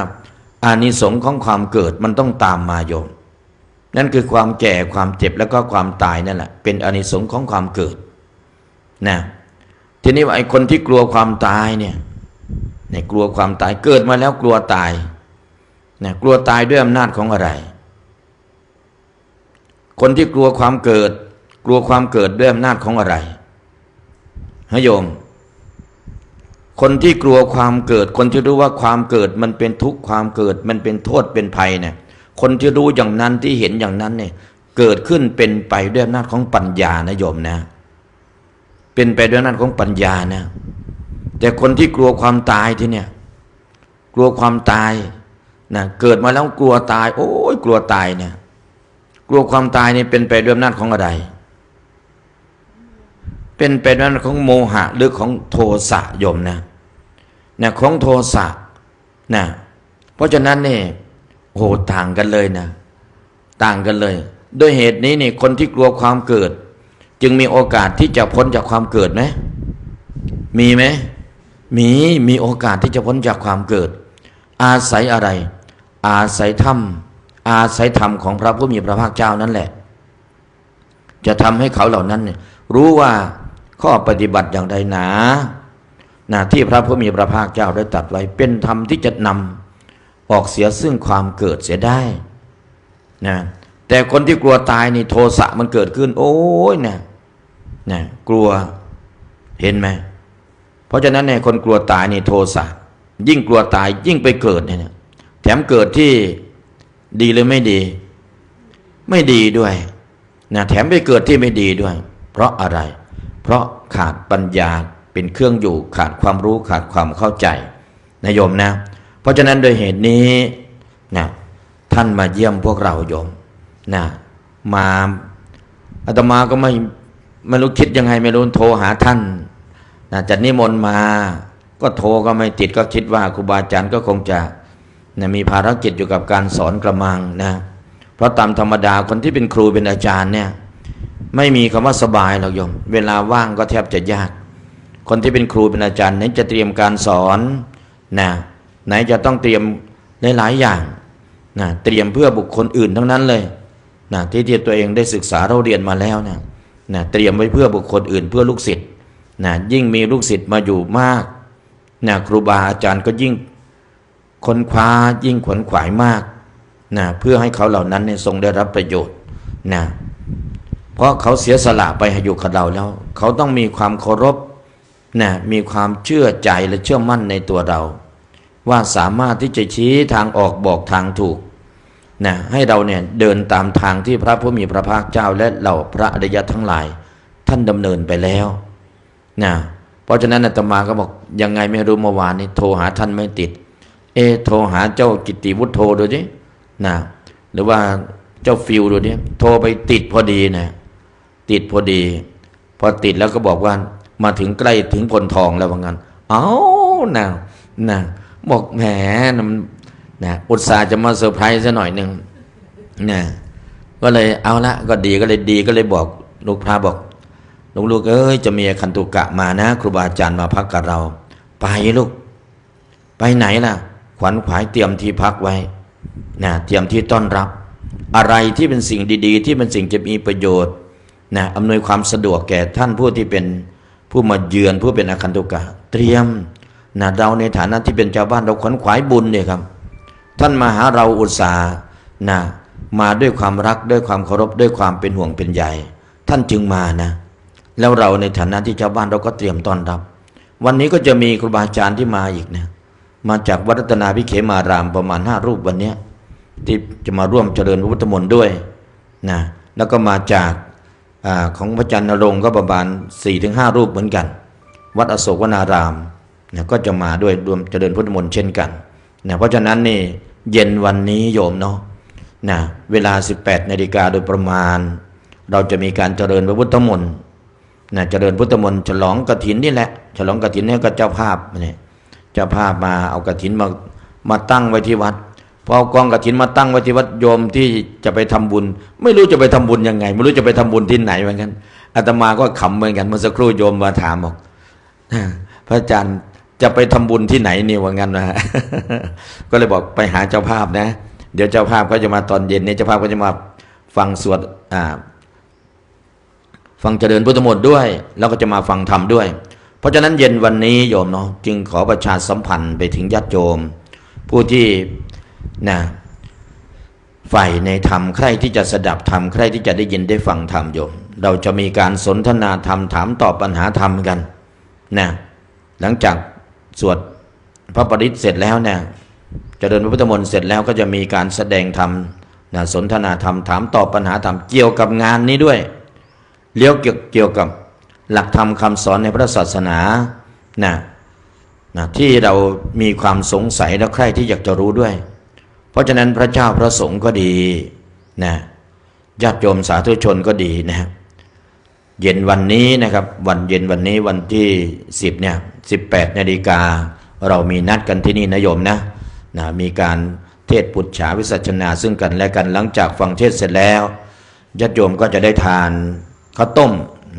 อานิสงส์ของความเกิดมันต้องตามมาโยม นั่นคือความแก่ ความเจ็บ แล้วก็ความตายนั่นแหละ เป็นอานิสงส์ของความเกิด นะ ทีนี้ว่าไอ้คนที่กลัวความตายเนี่ย เนี่ย กลัวความตาย เกิดมาแล้วกลัวตาย นะ กลัวตายด้วยอำนาจของอะไร คนที่กลัวความเกิด กลัวความเกิดด้วยอำนาจของอะไร ฮะโยม คนที่กลัวความเกิด คนที่รู้ว่าความเกิดมันเป็นทุกข์ ความเกิดมันเป็นโทษ เป็นภัยเนี่ย คนที่รู้อย่างนั้น ที่เห็นอย่างนั้นเนี่ย เกิดขึ้นเป็นไปด้วยอำนาจของปัญญานะโยมนะ เป็นไปด้วยอำนาจของปัญญานะ แต่คนที่กลัวความตายทีเนี่ย กลัวความตายนะ เกิดมาแล้วกลัวตาย โอ้ย กลัวตายเนี่ย กลัวความตายนี่เป็นไปด้วยอำนาจของอะไร เป็นไปด้วยอำนาจของโมหะหรือของโทสะโยมนะ นะ ของโทสะ นะ เพราะฉะนั้นนี่ โอ้โห ต่างกันเลยนะ ต่างกันเลย ด้วยเหตุนี้นี่ คนที่กลัวความเกิด จึงมีโอกาสที่จะพ้นจากความเกิดไหม มีไหม มี มีโอกาสที่จะพ้นจากความเกิด อาศัยอะไร อาศัยธรรม อาศัยธรรมของพระผู้มีพระภาคเจ้านั่นแหละ จะทำให้เขาเหล่านั้นเนี่ย รู้ว่าข้อปฏิบัติอย่างใดหนา นะ ที่พระผู้มีพระภาคเจ้าได้ตรัสไว้ เป็นธรรมที่จะนำออกเสียซึ่งความเกิดเสียได้ นะ แต่คนที่กลัวตายนี่ โทสะมันเกิดขึ้น โอ้ย นะ นะ กลัว เห็นไหม เพราะฉะนั้นเนี่ย คนกลัวตายนี่ โทสะ ยิ่งกลัวตาย ยิ่งไปเกิดเนี่ย แถมเกิดที่ดีหรือไม่ดี ไม่ดีด้วย นะ แถมไปเกิดที่ไม่ดีด้วย เพราะอะไร เพราะขาดปัญญาเป็นเครื่องอยู่ ขาดความรู้ ขาดความเข้าใจ นะโยมนะ เพราะฉะนั้นโดยเหตุนี้ นะ ท่านมาเยี่ยมพวกเราโยม นะ มา อาตมาก็ไม่ ไม่รู้คิดยังไงไม่รู้ โทรหาท่าน นะ จะนิมนต์มา ก็โทรก็ไม่ติด ก็คิดว่าครูบาอาจารย์ก็คงจะ นะ มีภารกิจอยู่กับการสอนกระมังนะ เพราะตามธรรมดาคนที่เป็นครูเป็นอาจารย์เนี่ย ไม่มีคำว่าสบายหรอกโยม เวลาว่างก็แทบจะยาก คนที่เป็นครูเป็นอาจารย์ไหนจะเตรียมการสอน นะ ไหนจะต้องเตรียมหลายๆอย่าง นะ เตรียมเพื่อบุคคลอื่นทั้งนั้นเลย นะ ที่ ที่ตัวเองได้ศึกษาเล่าเรียนมาแล้วนะ นะ เตรียมไว้เพื่อบุคคลอื่น เพื่อลูกศิษย์ นะ ยิ่งมีลูกศิษย์มาอยู่มาก นะ ครูบาอาจารย์ก็ยิ่งค้นคว้า ยิ่งขวนขวายมาก นะ เพื่อให้เขาเหล่านั้นเนี่ยทรงได้รับประโยชน์ นะ เพราะเขาเสียสละไปให้อยู่กับเราแล้ว เขาต้องมีความเคารพ นะ มีความเชื่อใจและเชื่อมั่นในตัวเรา ว่าสามารถที่จะชี้ทางออกบอกทางถูก นะ ให้เราเนี่ยเดินตามทางที่พระผู้มีพระภาคเจ้าและเหล่าพระอริยะทั้งหลายท่านดำเนินไปแล้ว นะ เพราะฉะนั้นอาตมาก็บอก ยังไงไม่รู้ เมื่อวานนี้โทรหาท่านไม่ติด ເອ ໂທຫາເຈົ້າກິດຕິວຸດໂທດູຕິ ນະ ຫຼືວ່າເຈົ້າຟິວດູຕິ ໂທໄປຕິດພໍດີນະ ຕິດພໍດີ ພໍຕິດແລ້ວກໍບອກວ່າ ມາເຖິງໃກ້ເຖິງໂພນທອງແລ້ວ ວ່າຊັ້ນ. ເອົ້າ ນະ ນະ ບອກ ແໝ ນະ ນະ ອຸດສ່າຈະມາເຊີໄພຣສ໌ຊະໜ້ອຍໜຶ່ງ ນະ ກໍເລີຍ ເອົາລະ ກໍດີ ກໍເລີຍດີ ກໍເລີຍບອກລູກພະ ບອກ ລູກໆເອີຍ ຈະມີອາຄັນຕຸກະມານະ ຄູບາອາຈານມາພັກກັບເຮົາ ໄປລູກ ໄປໄຫນລະ? ຂວັນຂວາຍຕຽມທີ່ພັກໄວ້ນະ ຕຽມທີ່ຕ້ອນຮັບ ອະໄລທີ່ເປັນສິ່ງດີໆ ທີ່ເປັນສິ່ງຈະມີປະໂຫຍດນະ ອຳນວຍຄວາມສະດວກແກ່ທ່ານຜູ້ທີ່ເປັນຜູ້ມາເຢືອນ ຜູ້ເປັນອາຄັນຕຸກະ ຕຽມນະ ເຮົາໃນຖານະທີ່ເປັນຊາວບ້ານ ເຮົາຂວັນຂວາຍບຸນເດ້ຄັບ ທ່ານມາຫາເຮົາອຸດສານະ ມາດ້ວຍຄວາມຮັກ ດ້ວຍຄວາມເຄົາລົບ ດ້ວຍຄວາມເປັນຫ່ວງເປັນໃຍ ທ່ານຈຶ່ງມານະ ແລ້ວເຮົາໃນຖານະທີ່ຊາວບ້ານ ເຮົາກໍຕຽມຕ້ອນຮັບ. ວັນນີ້ກໍຈະມີຄູບາອາຈານທີ່ມາອີກນະ ມາຈາກວັດລັດຕະນາພິເຂມາລາມປະມານຫ້າຮູບວັນເນີ້ຍ ທີ່ຈະມາຮ່ວມຈະເລີນພະພຸດທະມົນດ້ວຍນະ ແລ້ວກໍມາຈາກ ອາ ຂອງພະອາຈານນະລົງກໍປະມານສີ່ເຖິງຫ້າຮູບເໝືອນກັນ ວັດອະໂສກວະນາຣາມນະ ກໍຈະມາດ້ວຍ ຮ່ວມຈະເລີນພຸດທະມົນເຊັ່ນກັນນະ. ເພາະສະນັ້ນນີ້ ເຢັນວັນນີ້ໂຍມເນາະ ນະ ເວລາສິບແປດນາລິກາໂດຍປະມານ ເຮົາຈະມີການຈະເລີນພະພຸດທະມົນ ນະ ຈະເລີນພຸດທະມົນ ສະຫຼອງກະຖິນນີ້ແຫຼະ ສະຫຼອງກະຖິນນີ້ກໍເຈົ້າພາບນີ້ ເຈົ້າພາບມາເອົາກະຖິນມາ ມາຕັ້ງໄວ້ທີ່ວັດ ພໍເອົາກອງກະຖິນມາຕັ້ງໄວ້ທີ່ວັດ ໂຍມທີ່ຈະໄປທຳບຸນ ໄມ່ຮູ້ຈະໄປທຳບຸນຍັງໄງ ໄມ່ຮູ້ຈະໄປທຳບຸນທີ່ໄຫນ ວ່າຊັ້ນ. ອາດຕະມາກໍຂຳເໝືອນກັນ ເມື່ອສັກຄรู่ໂຍມມາຖາມບອກ ພະອາຈານຈະໄປທຳບຸນທີ່ໄຫນນີ້ ວ່າຊັ້ນນະ ກໍເລີຍບອກໄປຫາເຈົ້າພາບນະ ດຽວເຈົ້າພາບເຂົາຈະມາຕອນເຢັນນີ້ ເຈົ້າພາບເຂົາຈະມາຟັງສວດ ອ່າ ຟັງຈະເລີນພຸດທະມົນດ້ວຍ ແລ້ວກໍຈະມາຟັງທຳດ້ວຍ. ເພາະສະນັ້ນເຢັນວັນນີ້ໂຍມເນາະ ຈຶ່ງຂໍປະຊາສຳພັນໄປເຖິງຍາດໂຍມ ຜູ້ທີ່ນະ ໃຝ່ໃນທຳ ໃຄ່ທີ່ຈະສະດັບທຳ ໃຄ່ທີ່ຈະໄດ້ຍິນໄດ້ຟັງທຳໂຍມ ເຮົາຈະມີການສົນທະນາທຳ ຖາມຕອບປັນຫາທຳກັນນະ. ຫຼັງຈາກສວດພະປະລິດເສັດແລ້ວເນຍ ຈະເລີນພະພຸດທະມົນເສັດແລ້ວ ກໍຈະມີການສະແດງທຳນະ ສົນທະນາທຳ ຖາມຕອບປັນຫາທຳ ກ່ຽວກັບງານນີ້ດ້ວຍ ແລ້ວກ່ຽວ ກ່ຽວກັບຫຼັກທຳຄຳສອນໃນພະສາສະໜານະ ນະ ທີ່ເຮົາມີຄວາມສົງໄສ ແລະ ໃຄ່ທີ່ຢາກຈະຮູ້ດ້ວຍ. ເພາະສະນັ້ນພະເຈົ້າພະສົງກໍດີນະ ຍາດໂຍມສາທຸຊົນກໍດີນະ ເຢັນວັນນີ້ນະຄັບ ວັນເຢັນວັນນີ້ ວັນທີສິບເນຍ ສິບແປດນາລິກາ ເຮົາມີນັດກັນທີ່ນີ້ນະໂຍມນະ ນະ ມີການເທດປຸດສາວິສັດຊະນາເຊິ່ງກັນແລະກັນ. ຫຼັງຈາກຟັງເທດເສັດແລ້ວ ຍາດໂຍມກໍຈະໄດ້ທານເຂົ້າຕົ້ມ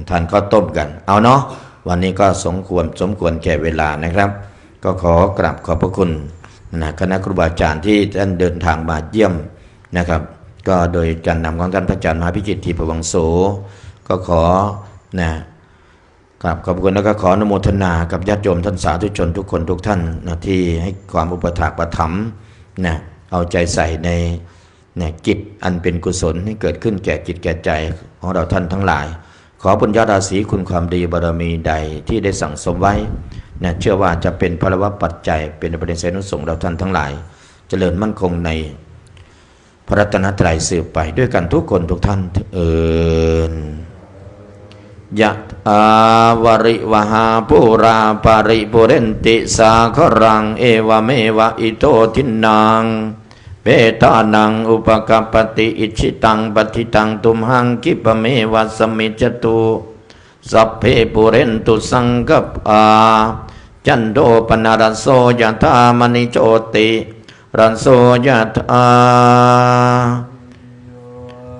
ທານເຂົ້າຕົ້ມກັນ ເອົາເນາະ. ວັນນີ້ກໍສົມຄວນ ສົມຄວນແກ່ເວລານະຄັບ ກໍຂໍກາບຂອບພະຄຸນນະ ຄະນະຄູບາອາຈານທີ່ທ່ານເດີນທາງມາຢ້ຽມນະຄັບ ກໍໂດຍການນຳຂອງທ່ານພະອາຈານມະຫາພິຈິດ ທີພະວັງໂສ ກໍຂໍນະ ກາບຂອບພະຄຸນ ແລ້ວກໍຂໍອະນຸໂມທະນາກັບຍາດໂຍມທ່ານສາທຸຊົນທຸກຄົນທຸກທ່ານນະ ທີ່ໃຫ້ຄວາມອຸປະຖາກປະຖຳນະ ເອົາໃຈໃສ່ໃນ ໃນກິດອັນເປັນກຸສົນໃຫ້ເກີດຂຶ້ນແກ່ຈິດແກ່ໃຈຂອງເຮົາທ່ານທັງຫຼາຍ. ຂໍບຸນຍາລາສີ ຄຸນຄວາມດີ ບາລະມີໃດທີ່ໄດ້ສັ່ງສົມໄວ້ນະ ເຊື່ອວ່າຈະເປັນພະລະວະປັດໄຈ ເປັນອານິສງເຮົາທ່ານທັງຫຼາຍ ຈະເລີນໝັ້ນຄົງໃນ ພະລັດຕະນະໄຕສືບໄປດ້ວຍກັນທຸກຄົນທຸກທ່ານເທີ້ນ. ຍະຖາ ວາລິວະຫາ ປູຣາ ປະລິປູເຣນຕິ ສາຄະລັງ ເອວະເມວະ ອິໂຕ ທິນນັງ ເປຕານັງ ອຸປະກັບປະຕິ ອິດຖິຕັງ ປັດຖິຕັງ ຕຸມຫັງ ຂິບປະເມວະ ສະມິດຈະຕຸ ສັບເພ ປູເຣນຕຸ ສັງກັບປາ ຈັນໂທ ປະນະລະໂສ ຍະຖາ ມະນີ ໂຊຕິ ລະໂສ ຍະຖາ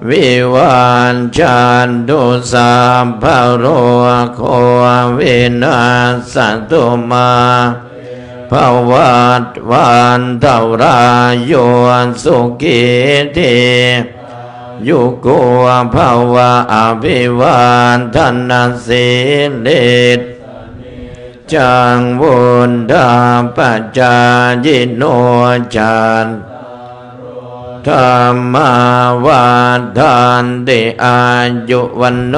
ວິວັດຈັນຕຸ ສັບພະໂລໂຄ ວິນັດສະຕຸ ມາ ພະວັດວັນຕະລາໂຍ ສຸຂີ ທີ ຍຸໂກ ພະວະ ອະພິວາທະນະສີລິສ ຈັງ ວຸດທາປະຈາຍິໂນ ຈັດຕາໂລ ທຳມາ ວັດທັນຕິ ອາຍຸ ວັນໂນ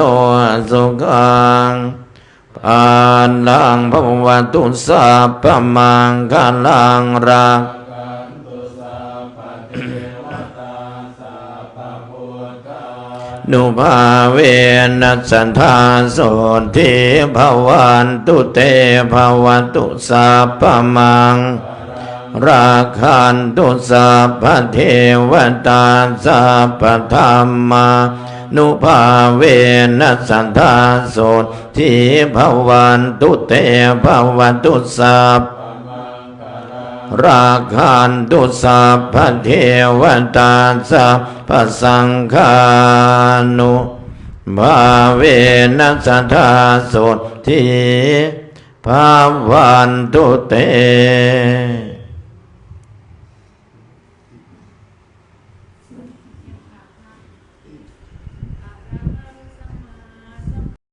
ສຸຂັງ ພະລັງ ພະວະຕຸ ສັບພະມັງຄະລັງ ລັກຂັນຕຸ ສັບພະເທວະຕາ ສັບພະພຸດທາ ນຸພາເວນະ ສັດທາ ໂສດຖີ ພະວັນຕຸ ເຕ ພະວະຕຸ ສັບພະມັງ ລັກຂັນຕຸ ສັບພະເທວະຕາ ສັບພະທຳມານຸພາເວນະ ສະທາໂສດຖີພະວັນຕຸ ເຕພະວັນຕຸ ສັບ ລັກຂັນຕຸ ສັບພະເທວະຕາ ສັບພະສັງຄານຸພາເວນະ ສະທາໂສດຖີພະວັນຕຸ ເຕ